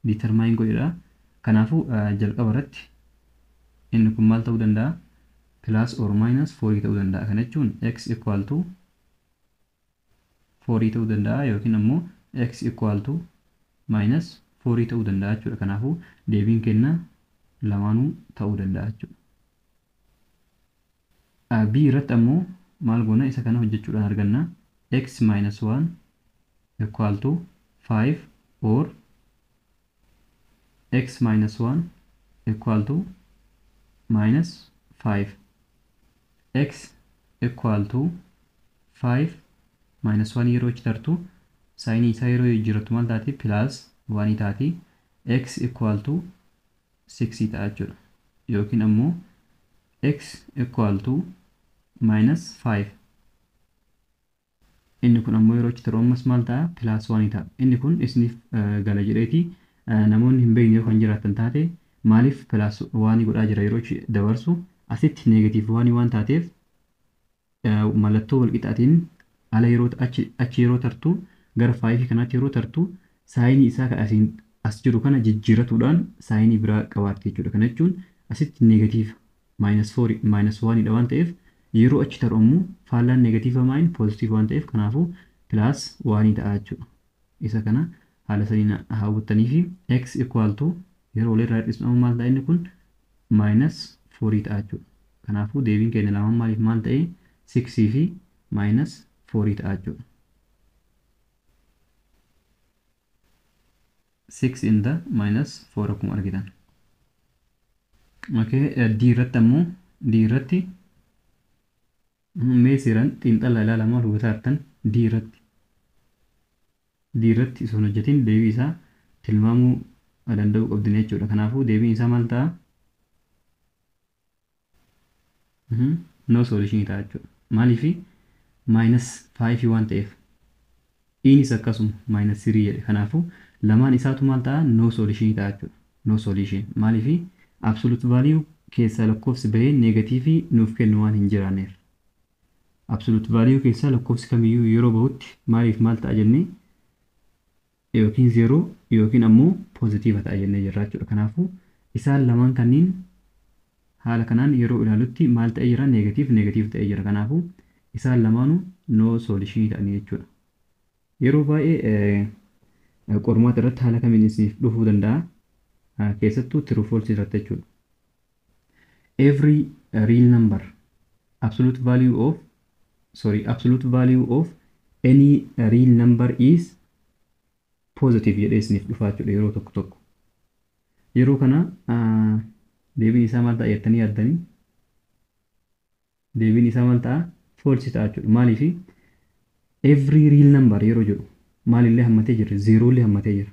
determine godhedha. Kanaafuu jalqaba irratti inni kun maal ta'uu danda'a? Plus or minus 4 ta'uu danda'a. Kana jechuun x equal to 4 ta'uu danda'a yookiin ammoo x equal to minus 4 ta'uu danda'a jechuudha. Kanaafuu deebiin kenna lamaanuu ta'uu danda'a jechuudha. B irratti ammoo maal goona? Isa kana hojjechuudhaan arganna. X minus 1 equal to 5 or x minus 1 equal to minus 5. X equal to 5 minus 1 yeroo achi tartu, signii isaa yeroo jijjiirrattu maal taati? Plus 1 taati. X equal to 6 ta'a jechuudha. Yookiin ammoo x equal to minus 5, inni kun ammoo yeroo achi taru ammas maal ta'a? Plus 1 ta'a. Inni kun isiniif gala jedheeti. Namoonni hin beekne yoo kan jiraatan taate, maaliif plus 1 godhaa jira yeroo achi dabarsu? Asitti negative 1 waan taateef, mallattoo walqixaatiin ala yeroo achi yeroo tartu, gara 5 kanaatti yeroo tartu, signii isaa kan asiin as jiru kana jijjiiratuudhaan signii biraa qabaatti jechuudha. Kana jechuun asitti negative minus 4 minus 1 dha waan ta'eef, yeroo achi taru ammoo faallaan negative maayin positive waan ta'eef, kanaafuu plus 1 ta'a jechuudha. Isa kana haala saniin hawwattanii fi x equal to yeroo walirraa hir'isnu ammoo maal ta'a? Inni kun minus 4 ta'a jechuudha. Kanaafuu deebiin keenya lamaan maaliif maal ta'e? 6 fi minus 4 ta'a jechuudha. 6 in the minus 4 akkuma argitan. Okay, D irratti ammoo, D irratti mee seeraan xiinxala ilaala, maal hubataa jirtan D irratti? D irratti osoo hin hojjetin deebii isaa tilmaamuu danda'uu qabdin jechuudha. Kanaafuu deebiin isaa maal ta'a? No solution ta'a jechuudha. Maaliifi? Minus 5 waan ta'eef. Inis akkasuma minus 3 jedhe. Kanaafuu lamaan isaatu maal ta'a? No solution ta'a jechuudha. No solution. Maaliifi? Absolute value keessaa lakkoofsi bahee negativeii nuuf kennu waan hin jiraanneef. Absolute value keessaa lakkoofsi kamiyyuu yeroo bahutti maaliif maal ta'a jennee? Yookiin zeeroo yookiin ammoo positive ta'a jennee jirra jechuudha. Kanaafuu isaan lamaan kanneen haala kanaan yeroo ilaalutti maal ta'ee jira? Negative negative ta'ee jira. Kanaafuu isaan lamaanuu no solution ta'anii jechuudha. Yeroo baay'ee qormaata irratti haala kamiin isiniif dhufuu danda'a? Keessattuu true false irratti jechuudha. Every real number absolute value of, sorry, absolute value of any real number is positive jedhee isiniif dhufaa jechuudha yeroo tokko tokko. Yeroo kana deebiin isaa maal ta'a jettanii yaaddanii? Deebiin isaa maal ta'a? False ta'a jechuudha. Maaliifi? Every real number yeroo jedhu maalillee hammatee jira? Zeeroollee hammatee jira.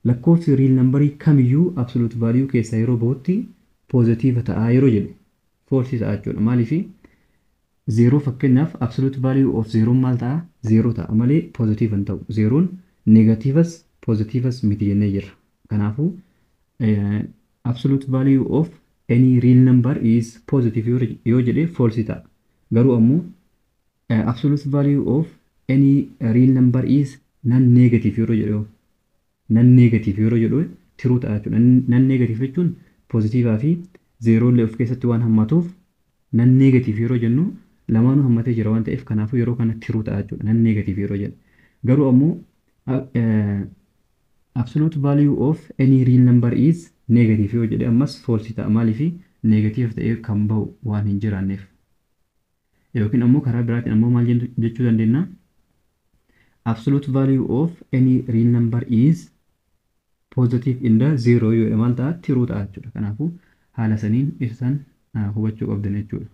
Lakkoofsi real numberii kamiyyuu absolute value keessaa yeroo bahutti positive ta'a yeroo jedhu false ta'a jechuudha. Maaliifi? Zeeroo fakkeenyaaf absolute value of zeeroon maal ta'a? Zeeroo ta'a malee positive hin ta'u. Zeeroon negativeas positiveas miti jennee jirra. Kanaafuu absolute value of any real number is positive yoo jedhe false ta'a. Garuu ammoo absolute value of any real number is non negative yeroo jedhu, non negative yeroo jedhu true ta'a jechuudha. Non negative jechuun positiveaa fi zeeroollee of keessatti waan hammatuuf, non negative yeroo jennu lamaanuu hammatee jira waan ta'eef, kanaafuu yeroo kana true ta'a jechuudha. Non negative yeroo jedhu. Garuu ammoo absolute value of any real number is negative yoo jedhe ammas false ta'a. Maaliifi? Negative ta'ee kan bahu waan hin jiraanneef. Yookiin ammoo karaa biraatiin ammoo maal jechuu dandeenya? Absolute value of any real number is positive in the zero yoo jedhe maal ta'a? True ta'a jechuudha. Kanaafuu haala saniin isaan hubachuu qabdan jechuudha.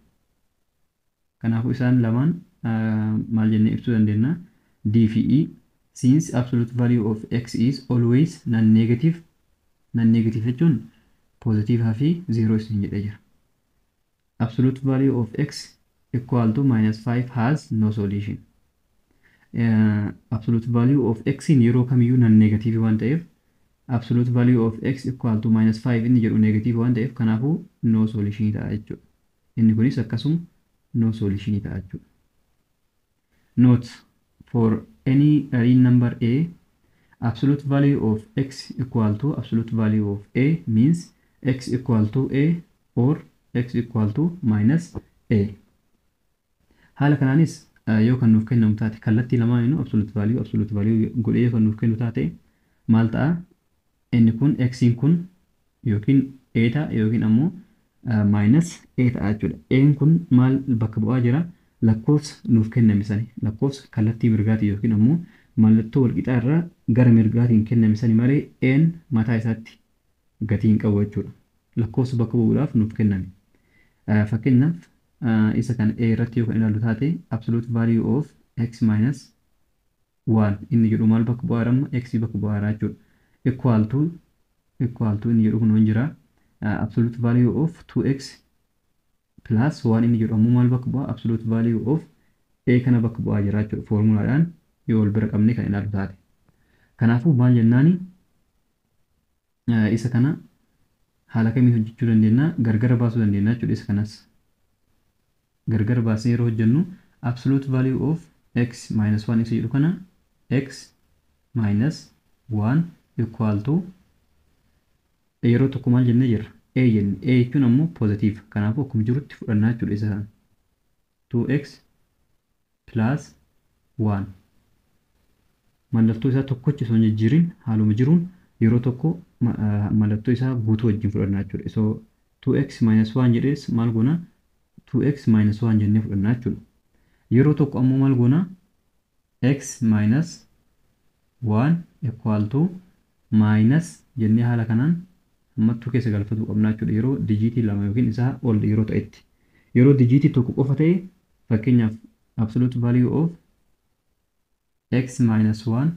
Kanaafuu isaan lamaan maal jennee ibsuu dandeenya? D fi E, since absolute value of x is always non-negative, non-negative jechuun positive fi zero isin jedhee jira. Absolute value of x equal to minus 5 has no solution. Absolute value of x in yeroo kamiyyuu non negative waan ta'eef, absolute value of x equal to minus 5 inni jedhu negative waan ta'eef, kanaafuu no solution ta'a jechuudha. Inni kunis akkasuma no solution ta'a jechuudha. Note: for any real number a, absolute value of x equal to absolute value of a means x equal to a or x equal to minus a. Haala kanaanis yoo kan nuuf kennamu taate, kallattii lamaanuu absolute value godhee yoo kan nuuf kennu taate, maal ta'a? Inni kun x'n kun yookiin a ta'a yookiin ammoo minus a ta'a jechuudha. A'n kun maal bakka bu'aa jira? Lakkoofsa nuuf kenname sani, lakkoofsa kallattii mirgaatiin yookiin ammoo mallattoo walqixaa irraa gara mirgaatiin kenname sani malee a'n mataa isaatti gatii hin qabu jechuudha. Lakkoofsa bakka bu'uudhaaf nuuf kenname. Fakkeenyaaf, isa kana a irratti yoo kan ilaallu taate, absolute value of x minus 1 inni jedhu maal bakka bu'aa amma? X bakka bu'aa jechuudha. Equal to inni jedhu kun hin jira. Absolute value of 2x plus 1 inni jedhu ammoo maal bakka bu'aa? Absolute value of a kana bakka bu'aa jira jechuudha, foormulaadhaan yoo wal bira qabnee kan ilaallu taate. Kanaafuu maal jennaani? Isa kana haala kamiin hojjechuu dandeenya? Gargar baasuu dandeenya jechuudha isa kanas. Gargar baasnee yeroo hojjennu, absolute value of x minus 1 isa jedhu kana x minus 1 equal to yeroo tokko maal jennee jirra? A jenne. A jechuun ammoo positive, kanaafuu akkuma jirutti fudhannaa jechuudha isa kana. 2x plus 1, mallattoo isaa tokkochi osoo hin jijjiirin haaluma jiruun yeroo tokko mallattoo isaa guutuu wajjin fudhannaa jechuudha. So 2x minus 1 jedhees maal goona? 2x minus 1 jennee fudhannaa jechuudha. Yeroo tokko ammoo maal goona? X minus 1 equal to minus jennee haala kanaan hammattuu keessa galfatuu qabna jechuudha, yeroo dijiitii lama yookiin isaa ol yeroo ta'etti. Yeroo dijiitii tokko qofa ta'e, fakkeenyaaf absolute value of x minus 1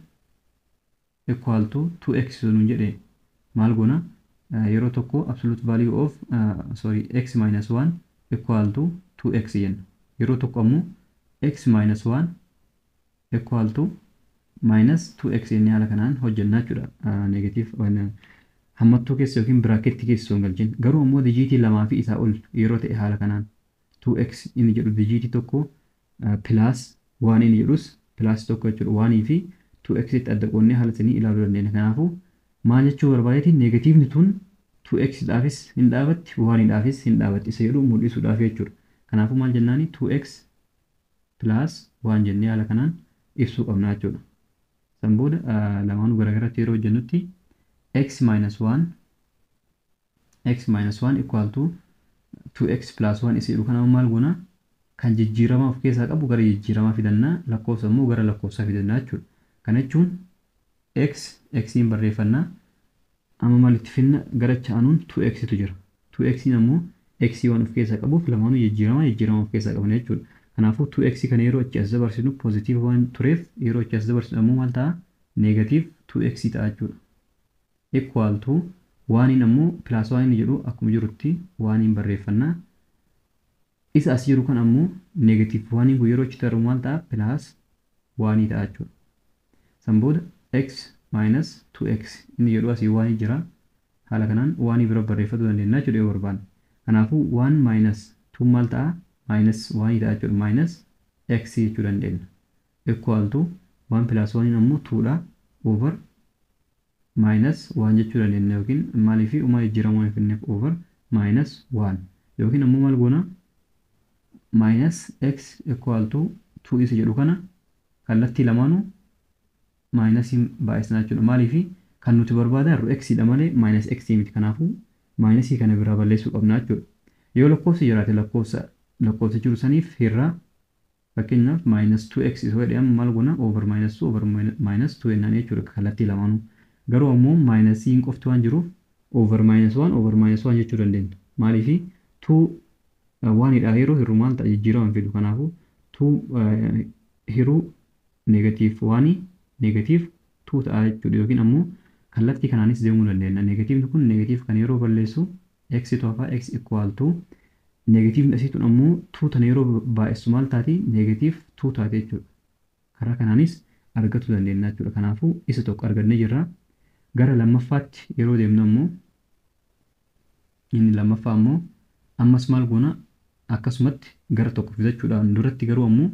equal to 2x nuun jedhe, maal goona? Yeroo tokko absolute value of sorry, x minus 1 equal to 2x jenna. Yeroo tokko ammoo x minus 1 equal to minus 2x jennee haala kanaan hojjennaa jechuudha. Negative hammattuu keessa yookiin biraaketti keessa osoo hin galchin. Garuu ammoo dijiitii lamaa fi isaa ol yeroo ta'e, haala kanaan 2x inni jedhu dijiitii tokko, plus 1 inni jedhus plus tokko jechuudha. 1 fi 2x itti adda qoonnee haala sanii ilaaluu dandeenya. Kanaafuu maal jechuu barbaadeeti? Negatiivni tun 2x dhaafis hin dhaabatti, 1 dhaafis hin dhaabatti isa jedhu mul'isuudhaaf jechuudha. Kanaafuu maal jennaani? 2x plus 1 jennee haala kanaan ibsuu qabna jechuudha. San booda lamaanuu garaagaratti yeroo hojjennutti x minus 1, x minus 1 equal to 2x plus 1 isa jedhu kana maal goona? Kan jijjiirama of keessaa qabu gara jijjiiramaa fidannaa, lakkoofsa immoo gara lakkoofsaa fidannaa jechuudha. Kana jechuun x xiin barreeffannaa, amma maalitti finna? Gara chaanuun 2x tu jira. 2x ammoo x waan of keessaa qabuuf lamaanuu jijjiirama jijjiirama of keessaa qaban jechuudha. Kanaafuu 2x kana yeroo achi as dabarsinu positive waan tureef, yeroo achi as dabarsinu ammoo maal ta'a? Negative 2x ta'a jechuudha. Equal to oneiin ammoo plus one inni jedhu akkuma jirutti oneiin barreeffannaa. Isa as jiru kan ammoo negative oneiin kun yeroo achi darbu maal ta'a? Plus oneii ta'a jechuudha. San booda x minus 2x inni jedhu asii oneii jira. Haala kanaan oneii bira barreeffachuu dandeenya jechuudha yoo barbaanne. Kanaafuu 1 minus 2 maal ta'a? Minus oneii ta'a jechuudha. Minus x jechuu dandeenya. Equal to 1 plus 1 ammoo 2 dha, over minus 1 jechuu dandeenya, yookiin maaliif uumaa jijjiiramoo hin finneef over minus 1, yookiin ammoo maal goona? Minus x equal to 2 isa jedhu kana kallattii lamaanuu minusiin baay'isnaa jechuudha. Maaliif? Kan nuti barbaadaa jirru x dha malee minus x miti. Kanaafuu minusii kana biraa balleessuu qabna jechuudha. Yoo lakkoofsi jiraate, lakkoofsa lakkoofsa jiru saniif hirraa. Fakkeenyaaf minus 2x isa jedhee, amma maal goona? Over minus 2 over minus 2 jennaan jechuudha kallattii lamaanuu. Garuu ammoo minusiin qofti waan jiruuf over minus 1 over minus 1 jechuu dandeenya. Maaliif? 2 oneiidha yeroo hirru maal ta'a? Jijjiirama hin fidu. Kanaafuu 2 hiruu negative 1 negative 2 ta'a jechuudha, yookiin ammoo kallattii kanaanis deemuu dandeenya. Negatiivni kun negative kan yeroo balleessu x toofaa x equal to, negatiivni asii tun ammoo 2 tana yeroo baay'isu maal taati? Negative 2 taate jechuudha. Karaa kanaanis argachuu dandeenya jechuudha. Kanaafuu isa tokko argannee jirra. Gara lammaffaatti yeroo deemnu ammoo, inni lammaffaa ammoo ammas maal goona? Akkasumatti gara tokko fidachuudhaan duratti garuu ammoo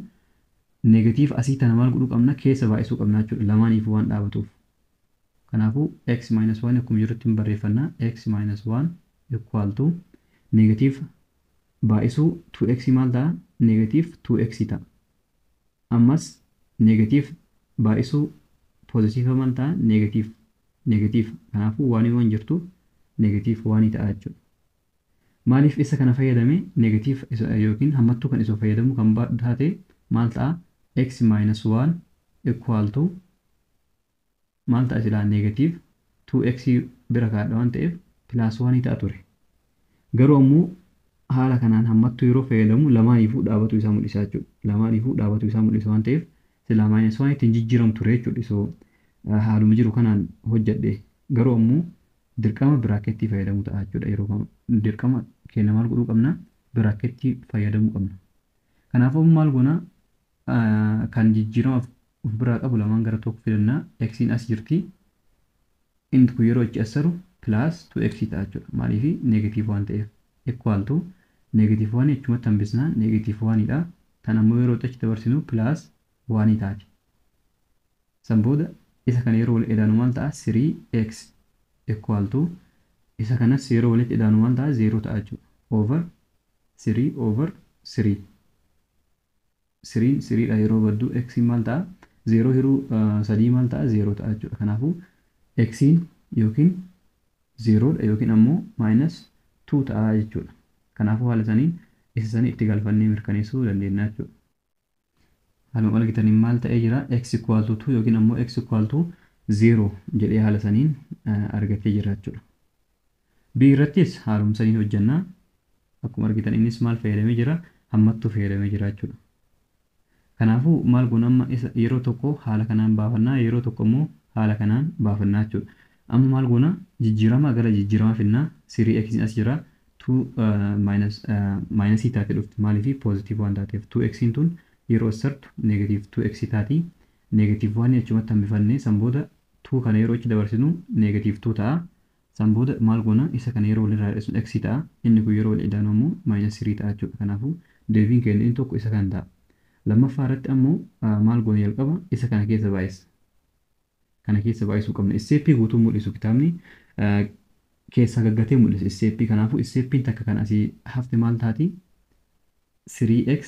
negative asii tana maal godhuu qabna? Keessa baay'isuu qabna jechuudha, lamaaniif waan dhaabatuuf. Kanaafuu x minus 1 akkuma jirutti hin barreeffannaa. X minus 1 equal to negative baay'isuu 2x maal ta'a? Negative 2x ta'a. Ammas negative baay'isuu positive maal ta'a? Negative negative. Kanaafuu one waan jirtu negative one ta'a jechuudha. Maaliif isa kana fayyadame? Negative yookiin hammattuu kan isa fayyadamu kan taate maal ta'a? X minus 1 equal to maal ta'a? Silaa negative 2x bira kaadha waan ta'eef plus 1 ta'a ture. Garuu ammoo haala kanaan hammattuu yeroo fayyadamu lamaaniifuu dhaabatu isaa mul'isa jechuudha. Lamaaniifuu dhaabatu isaa mul'isa waan ta'eef silaa minus 1 ittiin jijjiiramu ture jechuudha isoo haaluma jiru kanaan hojjedhe. Garuu ammoo dirqama bracketii fayyadamuu ta'a jechuudha. Yeroo dirqama keenya maal godhuu qabna? Bracketii fayyadamuu qabna. Kanaafuu maal goona? Kan jijjiirama of biraa qabu lamaan gara tokko fidannaa. Xiin as jirti. Inni kun yeroo achi as saru plus 2x ta'a jechuudha. Maaliif? Negative waan ta'eef. Equal to negative 1 jechumatti hambisnaa negative 1 dha. Tan ammoo yeroo achi dabarsinu plus 1 taati. San booda isa kana yeroo wal edaanu maal ta'a? 3x equal to isa kanas yeroo walitti edaanu maal ta'a? 0 ta'a jechuudha. Over 3 over 3. 3 3 dha yeroo baddu x maal ta'a? 0 hiruu 3 maal ta'a? 0 ta'a jechuudha. Kanaafuu x yookiin 0 dha yookiin ammoo minus 2 ta'a jechuudha. Kanaafuu haala saniin isa sanii itti galfannee mirkaneessuu dandeenya jechuudha. Haaluma argitaniin maal ta'ee jira? X equal to 2 yookiin ammoo x equal to 0 jedhee haala saniin argatee jira jechuudha. B irrattis haaluma saniin hojjannaa. Akkuma argitan innis maal fayyadamee jira? Hammattuu fayyadamee jira jechuudha. Kanaafuu maal goona amma? Isa yeroo tokko haala kanaan baafannaa, yeroo tokko immoo haala kanaan baafannaa jechuudha. Amma maal goona? Jijjiirama gara jijjiirama finnaa. 3x as jira, 2 minus minusii taate dhufti. Maaliif? Positive waan taateef. 2x tun yeroo as sartu negative 2x taati. Negative 1 achumatti hambifannee san booda 2 kana yeroo achi dabarsinu negative 2 ta'a. San booda maal goona? Isa kana yeroo walirraa hir'isnu x ta'a. Inni kun yeroo wal idaanu ammoo minus 3 ta'a jechuudha. Kanaafuu deebiin keenya inni tokko isa kan ta'a. Lammaffaa irratti ammoo maal goona? Jalqaba isa kana keessa baay'isa. Kana keessa baay'isuu qabna. Stepii guutuu mul'isu kitaabni keessa gaggatee mul'isa stepii. Kanaafuu stepiin takka kan asii hafte maal taati? 3x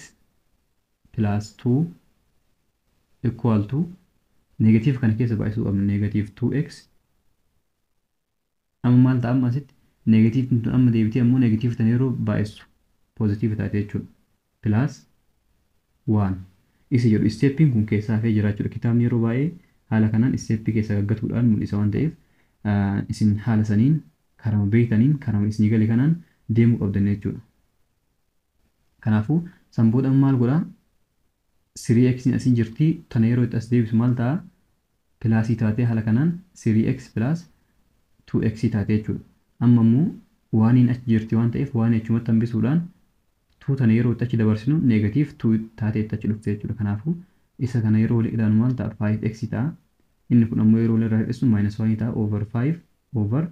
plus 2 equal to negative kana keessa baay'isuu qabna, negative 2x. Amma maal ta'a? Amma asitti negative tun amma deebitee ammoo negative tan yeroo baay'isu positive taate jechuudha. Plus 1 isa jedhu stepiin kun keessaa hafee jira jechuudha. Kitaabni yeroo baay'ee haala kanaan stepii keessa gaggatuudhaan mul'isa waan ta'eef isin haala saniin karama beektaniin, karama isinii gale kanaan deemuu qabdan jechuudha. Kanaafuu san booda maal godhaa? 3x asiin jirti, tana yeroo itti as deebisu maal ta'a? Plusii taatee haala kanaan 3x plus 2x taatee jechuudha. Amma immoo oneiin achi jirti waan ta'eef one achumatti hambisuudhaan 2 tana yeroo itti achi dabarsinu negative 2 taatee itti achi dhufte jechuudha. Kanaafuu isa kana yeroo wal ilaalu maal ta'a? 5x ta'a. Inni kun ammoo yeroo walirraa hir'isu minus 1 ta'a, over 5 over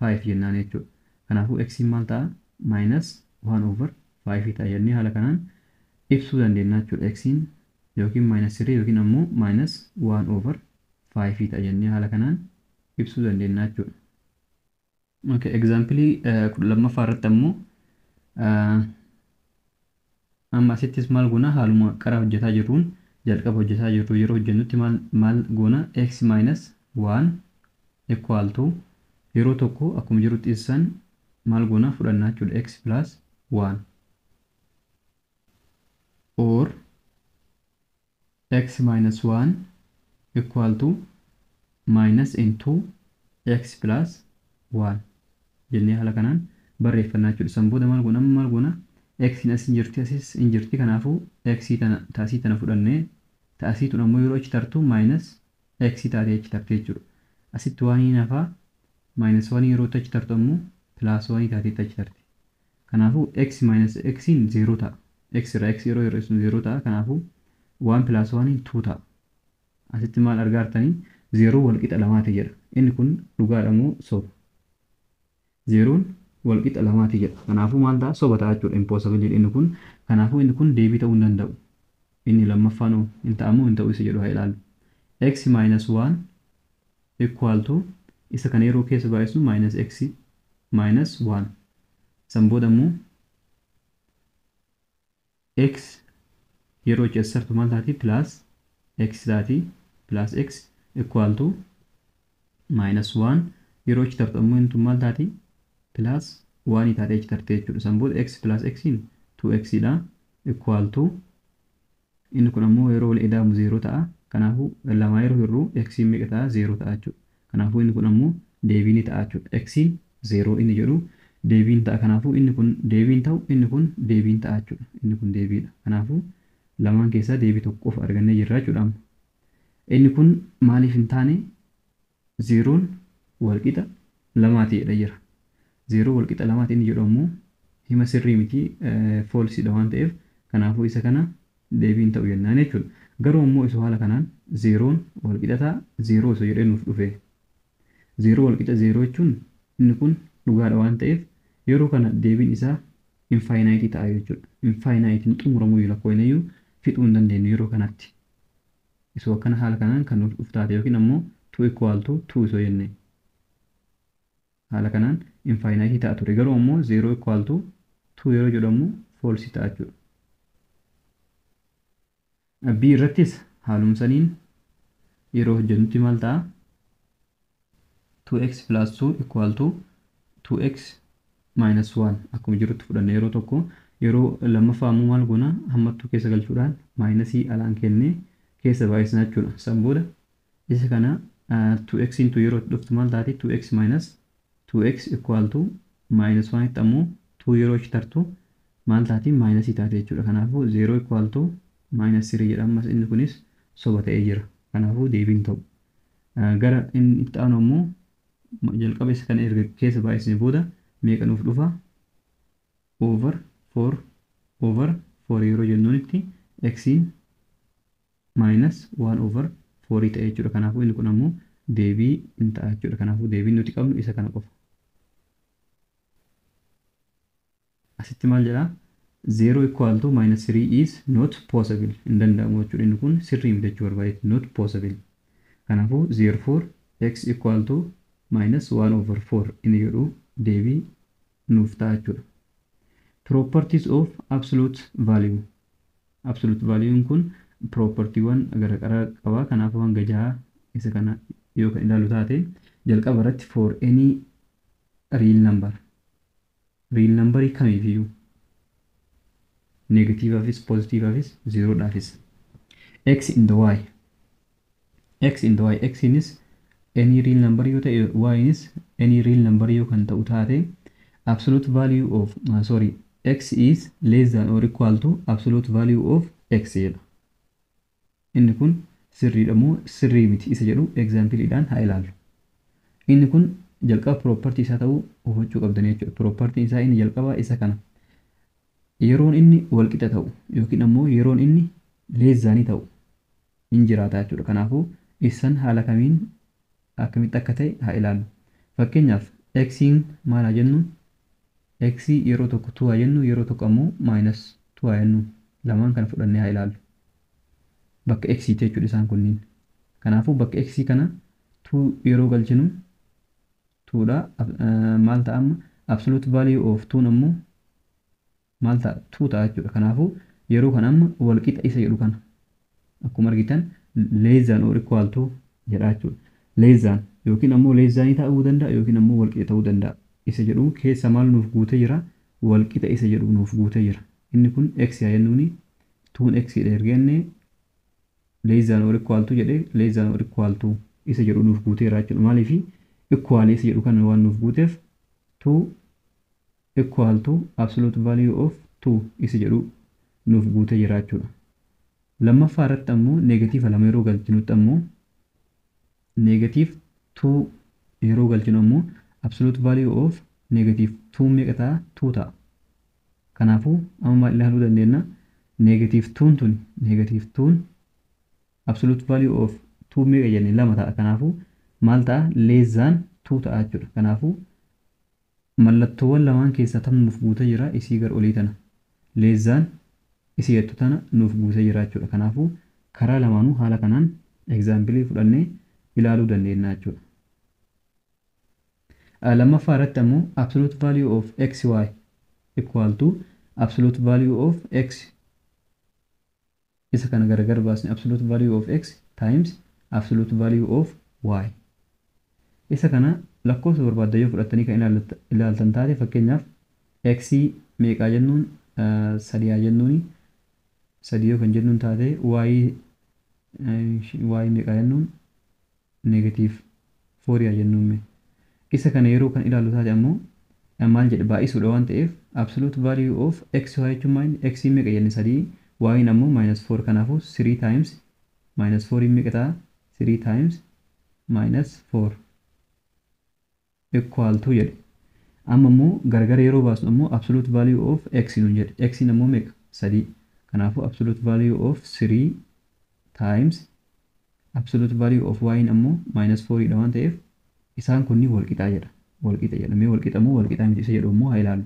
5 jennaan jechuudha. Kanaafuu x maal ta'a? Minus 1 over 5 ta'a jennee haala kanaan ibsuu dandeenya jechuudha. X yookiin minus 3 yookiin ammoo minus 1 over 5 ta'a jennee haala kanaan ibsuu dandeenya jechuudha. Okay, example 12ffaa irratti ammoo amma asittis maal goona? Haaluma qara hojjetaa jirruun, jalqaba hojjetaa jirru yeroo hojjennutti maal maal goona? X minus 1 equal to yeroo tokko akkuma jirutti ibsan maal goona? Fudhannaa jechuudha, x plus 1 or x minus 1 equal to minus into x plus 1 jennee haala kanaan barreeffannaa jechuudha. San booda maal goona? Amma maal goona? X as hin jirti, asis hin jirti. Kanaafuu x tana taasii tana fudhannee taasii tun ammoo yeroo achi tartu minus x taatee achi tarte jechuudha. Asitti one hafaa, minus 1 yeroo achi tartu ammoo plus 1 taatee achi tarti. Kanaafuu x minus x 0 ta'a. X irraa x yeroo hir'isnu 0 ta'a. Kanaafuu 1 plus 1 2 ta'a. Asitti maal argaa jirtanii? 0 wal qixa lamaati jedha. Inni kun dhugaadha moo soba? 0n walqixa lamaati jedha. Kanaafuu maal ta'a? Soba ta'a jechuudha. Impossible inni kun. Kanaafuu inni kun deebii ta'uu hin danda'u. Inni lammaffaan hin ta'amu hin ta'u isa jedhu haa ilaallu. X minus 1 equal to isa kana yeroo keessa baay'isnu minus x minus 1. San booda immoo x yeroo ceessartu maal taati? Plus x taati. Plus x equal to minus 1 yeroo achi tartu ammoo inni maal taati? Plus 1 taatee achi tartee jechuudha. San booda x plus x 2x dha equal to inni kun ammoo yeroo wal ida'amu 0 ta'a. Kanaafuu lama yeroo hir'uu x meeqa ta'a? 0 ta'a jechuudha. Kanaafuu inni kun ammoo deebii ni ta'a jechuudha. X 0 inni jedhu deebiin ta'a. Kanaafuu inni kun deebiin ta'u inni kun deebiin ta'a jechuudha. Inni kun deebiidha. Kanaafuu lamaan keessaa deebii tokko qofa argannee jirra jechuudha amma. Inni kun maaliif hin taane? 0n walqixa lamaati jedha jira. 0 walqixa lamaati inni jedhu ammoo hima sirrii miti, falsedha waan ta'eef kanaafuu isa kana deebiin ta'u jennaan jechuudha. Garuu ammoo isoo haala kanaan 0n walqixa ta'a 0 osoo jedhee nuuf dhufe. 0 walqixa 0 jechuun inni kun dhugaadha waan ta'eef yeroo kana deebiin isaa infinite ta'a jechuudha. Infinite xumuramuu lakkoofnayyuu fixuu hin dandeenyu yeroo kanatti. Isoo akkana haala kanaan kan nuuf dhufu taate yookiin ammoo 2 equal to 2 isoo jenne haala kanaan infinite ta'a ture. Garuu ammoo 0 equal to 2 yeroo jedhamu false ta'a jechuudha. B irrattis haaluma saniin yeroo hojjennutti maal ta'a? 2x plus 2 equal to 2x minus 1 akkuma jirutti fudhanne yeroo tokko. Yeroo lammaffaa immoo maal goona? Hammattuu keessa galchuudhaan minusii alaan kennee keessa baay'isna jechuudha. San booda isa kana 2x into yeroo dhuftu maal taati? 2x minus 2x equal to minus 1 itti ammoo 2 yeroo achi tartu maal taati? Minusii taate jechuudha. Kanaafuu 0 equal to minus 3 jedha. Ammas inni kunis soba ta'ee jira. Kanaafuu deebiin ta'u. Gara inni itti aanu ammoo jalqaba isa kana erga keessa baay'isne booda meeqa nuuf dhufa? Over 4 over 4 yeroo jennuunitti x minus 1 over 4 ta'e jechuudha. Kanaafuu inni kun ammoo deebii hin ta'a jechuudha. Kanaafuu deebiin nuti qabnu isa kana qofa. Asitti maal jedhaa? 0 equal to minus 3 is not possible. Hin danda'amu jechuudha. Inni kun sirrii miti jechuu barbaadetti, not possible. Kanaafuu therefore x equal to minus 1 over 4 inni jedhu deebii nuuf ta'a jechuudha. Properties of absolute value. Absolute value kun propertiiwwan garaagaraa qaba. Kanaafuu hanga jaha isa kana yoo kan ilaalu taate jalqaba irratti for any real number. Real number kamiifiyyuu negatiivaafis pozitiivaafis zeeroodhaafis. X in the y. X in the y. X inis any real number yoo ta'e, y inis any real number yoo kan ta'u taate, absolute value of sorry, x is less than or equal to absolute value of x jedha. Inni kun sirriidha moo sirrii miti isa jedhu exampleidhaan haa ilaallu. Inni kun jalqaba property isaa ta'uu hubachuu qabdan jechuudha. Property isaa inni jalqaba isa kana. Yeroon inni walqixa ta'u yookiin ammoo yeroon inni less than ta'u hin jiraata jechuudha. Kanaafuu isan haala kamiin akkamitti akka ta'e haa ilaallu. Fakkeenyaaf x maal haa jennu? X yeroo tokko 2 haa jennu, yeroo tokko ammoo minus 2 haa jennu. Lamaan kana fudhannee haa ilaallu. Bakka x jechuudha isaan kunniin. Kanaafuu bakka x kana 2 yeroo galchinu 2 dha. Maal ta'a amma? Absolute value of 2 ammoo maal ta'a? 2 ta'a jechuudha. Kanaafuu yeroo kana amma walqixa isa jedhu kana akkuma argitan less than or equal to jedha jechuudha. Less than yookiin ammoo less than ta'uu danda'a yookiin ammoo walqixa ta'uu danda'a. Isa jedhu keessa maal nuuf guutee jira? Walqixa isa jedhu nuuf guutee jira. Inni kun x haa jennuuni, 2 x dha erga jennee less than or equal to jedhee less than or equal to isa jedhu nuuf guuteera jechuudha. Maaliif? Equal isa jedhu kana waan nuuf guuteef 2 equal to absolute value of 2 isa jedhu nuuf guutee jira jechuudha. Lammaffaa irratti ammoo negative lama yeroo galchinutti ammoo negative 2 yeroo galchinu ammoo absolute value of negative 2 meeqa ta'a? 2 ta'a. Kanaafuu amma maal ilaaluu dandeenya? Negative 2 tun negative 2 absolute value of 2 meeqa jenne? Lama ta'a. Kanaafuu maal ta'a? Less than 2 ta'a jechuudha. Kanaafuu Mallattoowwan lamaan keessaa tam nuuf guutee jira? Isii gara olii tana. Less than isii jettu tana nuuf guutee jira jechuudha. Kanaafuu karaa lamaanuu haala kanaan example fudhannee ilaaluu dandeenya jechuudha. Lammaffaa irratti ammoo absolute value of xy equal to absolute value of x, isa kana gargar baasne, absolute value of x times absolute value of y. Isa kana lakkoofsa barbaaddan yoo fudhattanii kan ilaaltan taate, fakkeenyaaf x meeqaa jennuun, sadiyaa jennuuni, sadii yoo kan jennuun taate, y meeqaa jennuun, negative fouriyaa jennuun. Isa kana yeroo kan ilaallu taate ammoo maal jedhe? Baay'isuudha waan ta'eef, absolute value of x y jechuun maal? X meeqa jenne? Sadii. Y ammoo minus 4. Kanaafuu 3 times minus 4 meeqa ta'a? 3 times minus 4 equal to jedhe. Amma immoo gargar yeroo baasnu ammoo absolute value of x nuun jedhe. X ammoo meeqa? Sadii. Kanaafuu absolute value of 3 times absolute value of y ammoo minus 4 dha waan ta'eef, isaan kunniin wal qixaa jedha. Wal qixa jedha. Mee wal qixa moo wal qixaa miti isa jedhu immoo haa ilaallu.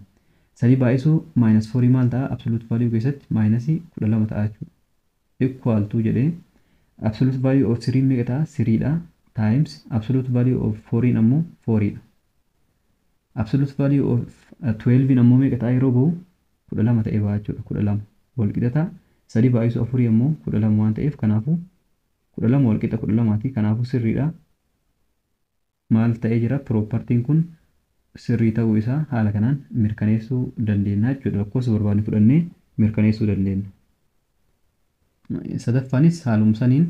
Sadii baay'isuu minus 4 maal ta'a? Absolute value keessatti minus 12 ta'a jechuudha. Equal to jedhee, absolute value of 3 meeqa ta'a? 3 dha. Times absolute value of 4 ammoo 4 dha. Absolute value of 12 ammoo meeqa ta'a yeroo bahu? 12 ta'ee baha jechuudha. 12 wal qixa ta'a. Sadii baay'isuu afurii ammoo 12 waan ta'eef, kanaafuu 12 wal qixa 12ti. Kanaafuu sirriidha. Maal ta'ee jira? Propertyn kun sirrii ta'uu isaa haala kanaan mirkaneessuu dandeenya jechuudha. Lakkoofsa barbaadne fudhannee mirkaneessuu dandeenya. Sadaffaanis haaluma saniin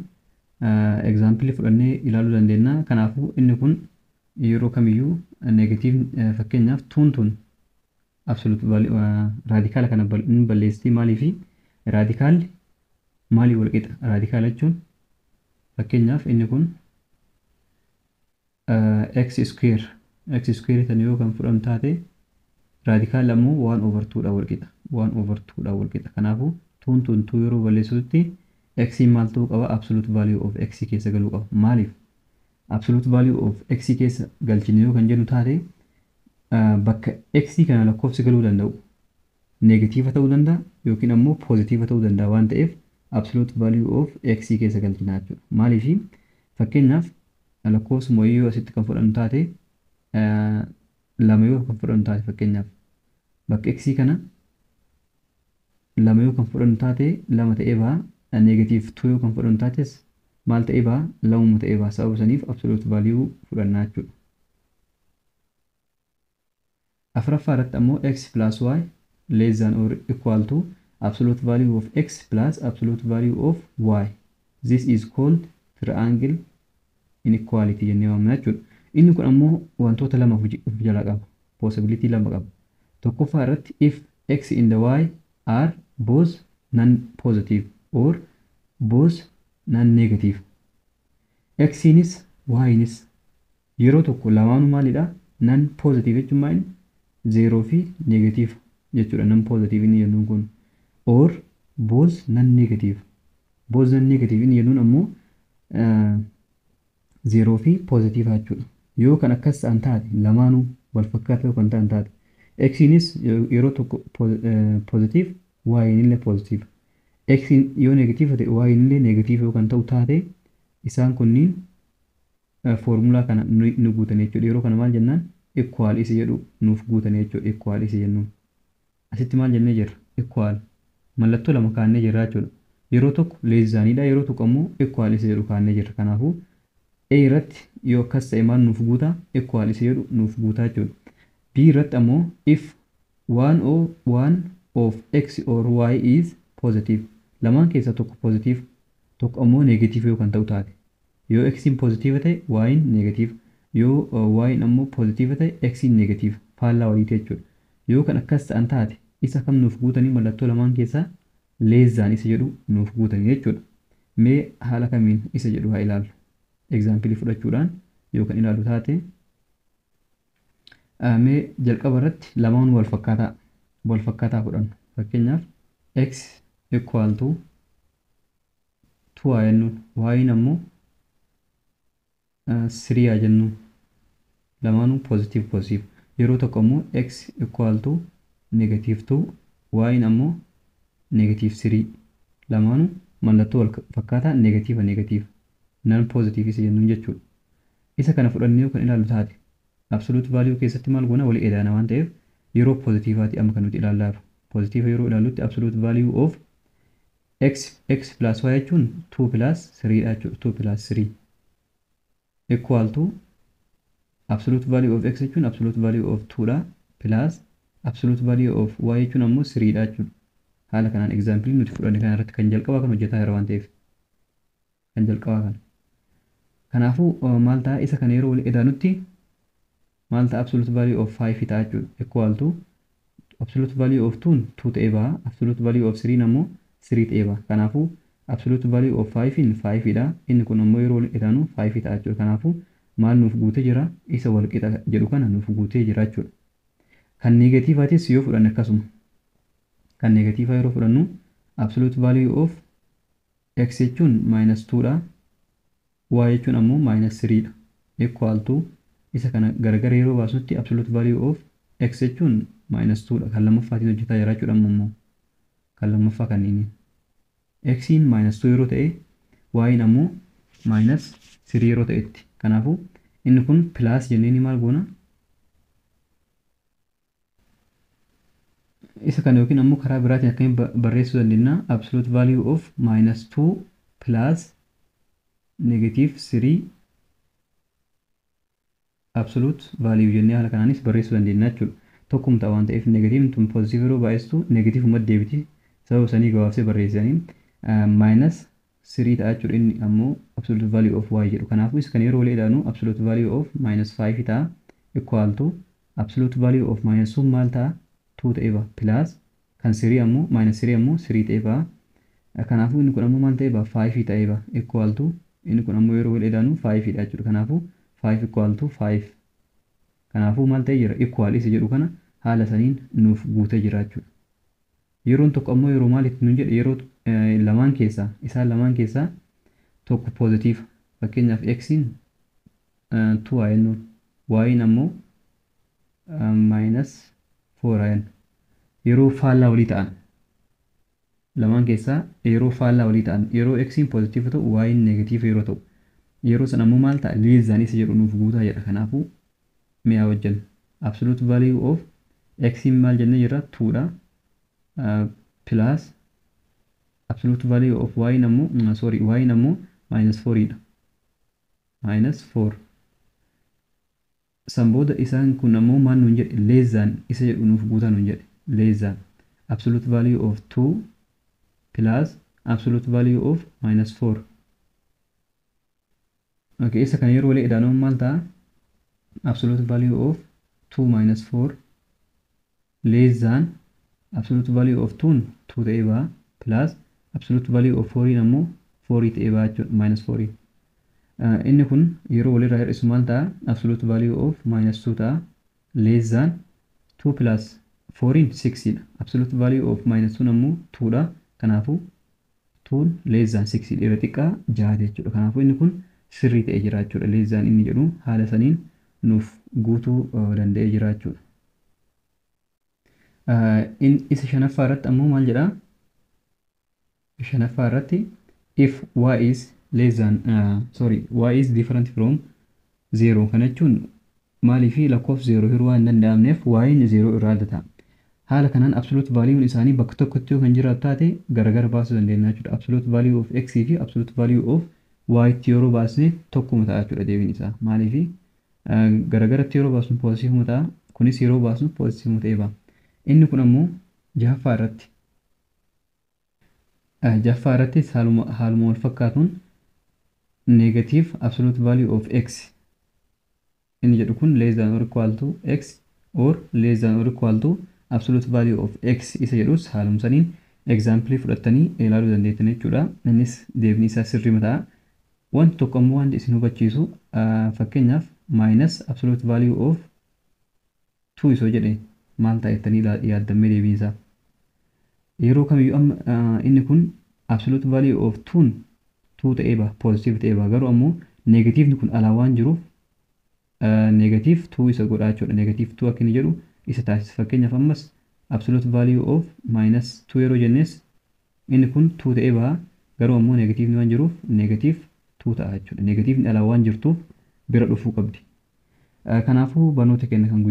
example fudhannee ilaaluu dandeenya. Kanaafuu inni kun yeroo kamiyyuu negative, fakkeenyaaf tuun tun absolute radical kana ni balleessitii. Maaliifi radicalli maalii wal qixa? Radical jechuun, fakkeenyaaf, inni kun x square, x square tan yoo kan fudhamu taate, radicalli ammoo one over twodha wal qixa, one over twodha wal qixa. Kanaafuu tuun tun two yeroo balleessutti x maal ta'uu qaba? Absolute value of x keessa galuu qaba. Maaliif absolute value of x keessa galchine yoo kan jennu taate, bakka x kana lakkoofsi galuu danda'u negative ta'uu danda'a yookiin ammoo positive ta'uu danda'a waan ta'eef, absolute value of x keessa galchina jechuudha. Maaliif, fakkeenyaaf, lakkoofsuma yoo asitti kan fudhannu taate, lama yoo kan fudhannu taate, fakkeenyaaf bakka x kana lama yoo kan fudhannu taate, lama ta'ee baha. Negative 2 yoo kan fudhannu taates maal ta'ee baha? Lamuma ta'ee baha. Sababa saniif absolute value fudhannaa jechuudha. Afuraffaa irratti ammoo x plus y less than or equal to absolute value of x plus absolute value of y. This is called triangle inequality jennee waamna jechuudha. Inni kun ammoo wantoota lama of jalaa qaba. Possibility lama qaba. Tokkoffaa irratti, if x and the y are both non-positive or both non-negative. X'nis y'nis yeroo tokko lamaanuu maalidha? Non-positive jechuun maal? Zeeroo fi negative jechuudha. Non-positive inni jennuun kun. Or both non-negative. Both non-negative inni jennuun ammoo zeeroo fi positive jechuudha. Yoo kan akkas ta'an taate, lamaanuu wal fakkaataa kan ta'an taate, x'nis yeroo tokko positive, y'in illee positive. X yoo negative ta'e, y'in illee negative yoo kan ta'u taate, isaan kunniin foormulaa kana nu guutan jechuudha. Yeroo kana maal jennaan? Equal isa jedhu nuuf guutan jechuudha. Equal isa jennuun. Asitti maal jennee jirra? Equal. Mallattoo lama kaannee jirra jechuudha. Yeroo tokko less thaniidha, yeroo tokko ammoo equal isa jedhu kaannee jirra. Kanaafuu A irratti yoo akkas ta'e maal nuuf guuta? Equal isa jedhu nuuf guutaa jechuudha. B irratti ammoo if one of x or y is positive, lamaan keessaa tokko positive, tokko ammoo negative yoo kan ta'u taate, yoo x positive ta'e y negative, yoo y ammoo positive ta'e x negative, faallaa waliiti jechuudha. Yoo kan akkas ta'an taate, isa kam nuuf guutanii? Mallattoo lamaan keessaa less than isa jedhu nuuf guutanii jechuudha. Mee haala kamiin isa jedhu haa ilaallu. Example fudhachuudhaan yoo kan ilaallu taate, mee jalqaba irratti lamaan wal fakkaataa fudhannu. Fakkeenyaaf x equal to 2 haa jennuun, y ammoo 3 haa jennuun, lamaanuu positive positive. Yeroo tokko ammoo x equal to negative 2, y ammoo negative 3. Lamaanuu mallattoo wal fakkaataa negative negative non positive isa jennuun jechuudha. Isa kana fudhannee kan ilaallu taate absolute value keessatti maal goona? Walii edaana waan ta'eef yeroo positiivaati amma kan nuti ilaallaa jirru. Positive yeroo ilaallutti absolute value of x plus y jechuun 2 plus 3 dha jechuudha. 2 plus 3 equal to absolute value of x jechuun absolute value of 2 dha, plus absolute value of y jechuun ammoo 3 dha jechuudha. Haala kanaan example nuti fudhanne kana irratti kan jalqabaa kan hojjetaa jira waan ta'eef kan jalqabaa kana. Kanaafuu maal ta'a? Isa kana yeroo wal edaanutti maal ta'a? Absolute value of 5 ta'a jechuudha. Equal to absolute value of 2 2 ta'ee baha. Absolute value of 3 ammoo 3 ta'ee baha. Kanaafuu absolute value of 5 in 5 dha. Inni kun ammoo yeroo wal edaanu 5 ta'a jechuudha. Kanaafuu maal nuuf guutee jira? Isa wal qixa jedhu kana nuuf guutee jira jechuudha. Kan negatiivaatis yoo fudhanne akkasuma. Kan negatiivaa yeroo fudhannu absolute value of x jechuun minus 2 dha. Y jechuun ammoo minus 3 dha. Equal to isa kana gargar yeroo baasnutti absolute value of x jechuun minus 2 dha. Kan lammaffaatiin hojjetaa jira jechuudha ammoo. Kan lammaffaa kanneen. X'n minus 2 yeroo ta'e, y'n ammoo minus 3 yeroo ta'etti. Kanaafuu inni kun plus jennee maal goona? Isa kana yookiin ammoo karaa biraatiin akkamiin barreessuu dandeenya? Absolute value of minus 2 plus negative 3 absolute value jennee haala kanaanis barreessuu dandeenya jechuudha. Tokkuma ta'a waan ta'eef negatiivni tun positive yeroo baay'istu negatiivuma deebiti, sababa sanii gabaabsee barreessanii minus 3 ta'a jechuudha inni ammoo absolute value of y jedhu. Kanaafuu isa kana yeroo walii ilaallu absolute value of minus 5 ta'a equal to absolute value of minus 2 maal ta'a? 2 ta'ee ba'a, plus kan 3 ammoo minus 3 ammoo 3 ta'ee ba'a. Kanaafuu inni kun ammoo maal ta'ee ba'a? 5 ta'ee ba'a equal to inni kun ammoo yeroo walii ilaallu 5 dha jechuudha. Kanaafuu 5 equal to 5. Kanaafuu maal ta'ee jira? Equal isa jedhu kana haala saniin nuuf guutee jira jechuudha. Yeroon tokko ammoo yeroo maalitti nuun jedhe? Yeroo lamaan keessaa isaan lamaan keessaa tokko positive, fakkeenyaaf x'n 2 haa jennuun, y'n ammoo minus 4 haa jennu. Yeroo faallaa walii ta'an, lamaan keessaa yeroo faallaa walii ta'an, yeroo x'n positive ta'u y'n negative yeroo ta'u, yeroo san ammoo maal ta'a? Less than isa jedhu nuuf guutaa jedha. Kanaafuu mi'a hojjennu. Absolute value of x'n maal jennee jirra? 2 dha, plus absolute value of y ammoo, sorry, y ammoo minus 4 dha, minus 4. San booda isaan kun ammoo maal nuun jedhe? Less than isa jedhu nuuf guutaa nuun jedhe. Less than absolute value of 2 plus absolute value of minus 4. Okay, isa kana yeroo walii ida'amu maal ta'a? Absolute value of 2 minus 4 less than absolute value of 2 2 ta'ee ba'a, plus absolute value of 4 ammoo 4 ta'ee ba'a jechuudha, minus 4. Inni kun yeroo walirraa hir'isu maal ta'a? Absolute value of minus 2 ta'a, less than 2 plus 4 6 dha. Absolute value of minus 2 ammoo 2 dha. Kanaafuu 2 less than 6 irra xiqqaa 6 jechuudha. Kanaafuu inni kun sirrii ta'ee jira jechuudha. Less than inni jedhu haala saniin nuuf guutuu danda'ee jira jechuudha. Isa shanaffaa irratti ammoo maal jedhaa? Shanaffaa irratti if y is less than sorry, y is different from 0. Kana jechuun maaliif? Lakkoofsa 0 hiruu waan hin danda'amneef y 0 irraa adda ta'a. Haala kanaan absolute value isaanii bakka tokkotti yoo kan jiraatu taate gargar baasuu dandeenya jechuudha. Absolute value of x fi absolute value of y tti yeroo baasne tokkuma ta'a jechuudha deebiin isaa. Maaliif? Garagaratti yeroo baasnu poozitiivuma ta'a. Kunis yeroo baasnu poozitiivuma ta'ee ba'a. Inni kun ammoo jahaffaa irratti. Jahaffaa irrattis haaluma wal fakkaatuun negative absolute value of x inni jedhu kun less than or equal to x or less than or equal to absolute value of x isa jedhus haaluma saniin example fudhattanii ilaaluu dandeettan jechuudha. Innis deebiin isaa sirrii ta'a. Wanti tokko ammoo wanti isin hubachiisu, fakkeenyaaf minus absolute value of 2 isoo jedhe maal ta'a jettanii yaaddammee deebiin isaa. Yeroo kamiyyuu amma inni kun absolute value of 2 2 ta'ee ba'a, positive ta'ee ba'a, garuu ammoo negatiivni kun alaa waan jiruuf Negative 2 isa godha jechuudha. Negative 2 akka inni jedhu isa taasisa. Fakkeenyaaf ammas absolute value of minus 2 yeroo jennes inni kun 2 ta'ee baha, garuu ammoo negatiivni waan jiruuf negative 2 ta'a jechuudha. Negatiivni alaa waan jirtuuf bira dhufuu qabdi. Kanaafuu barnoota keenya kan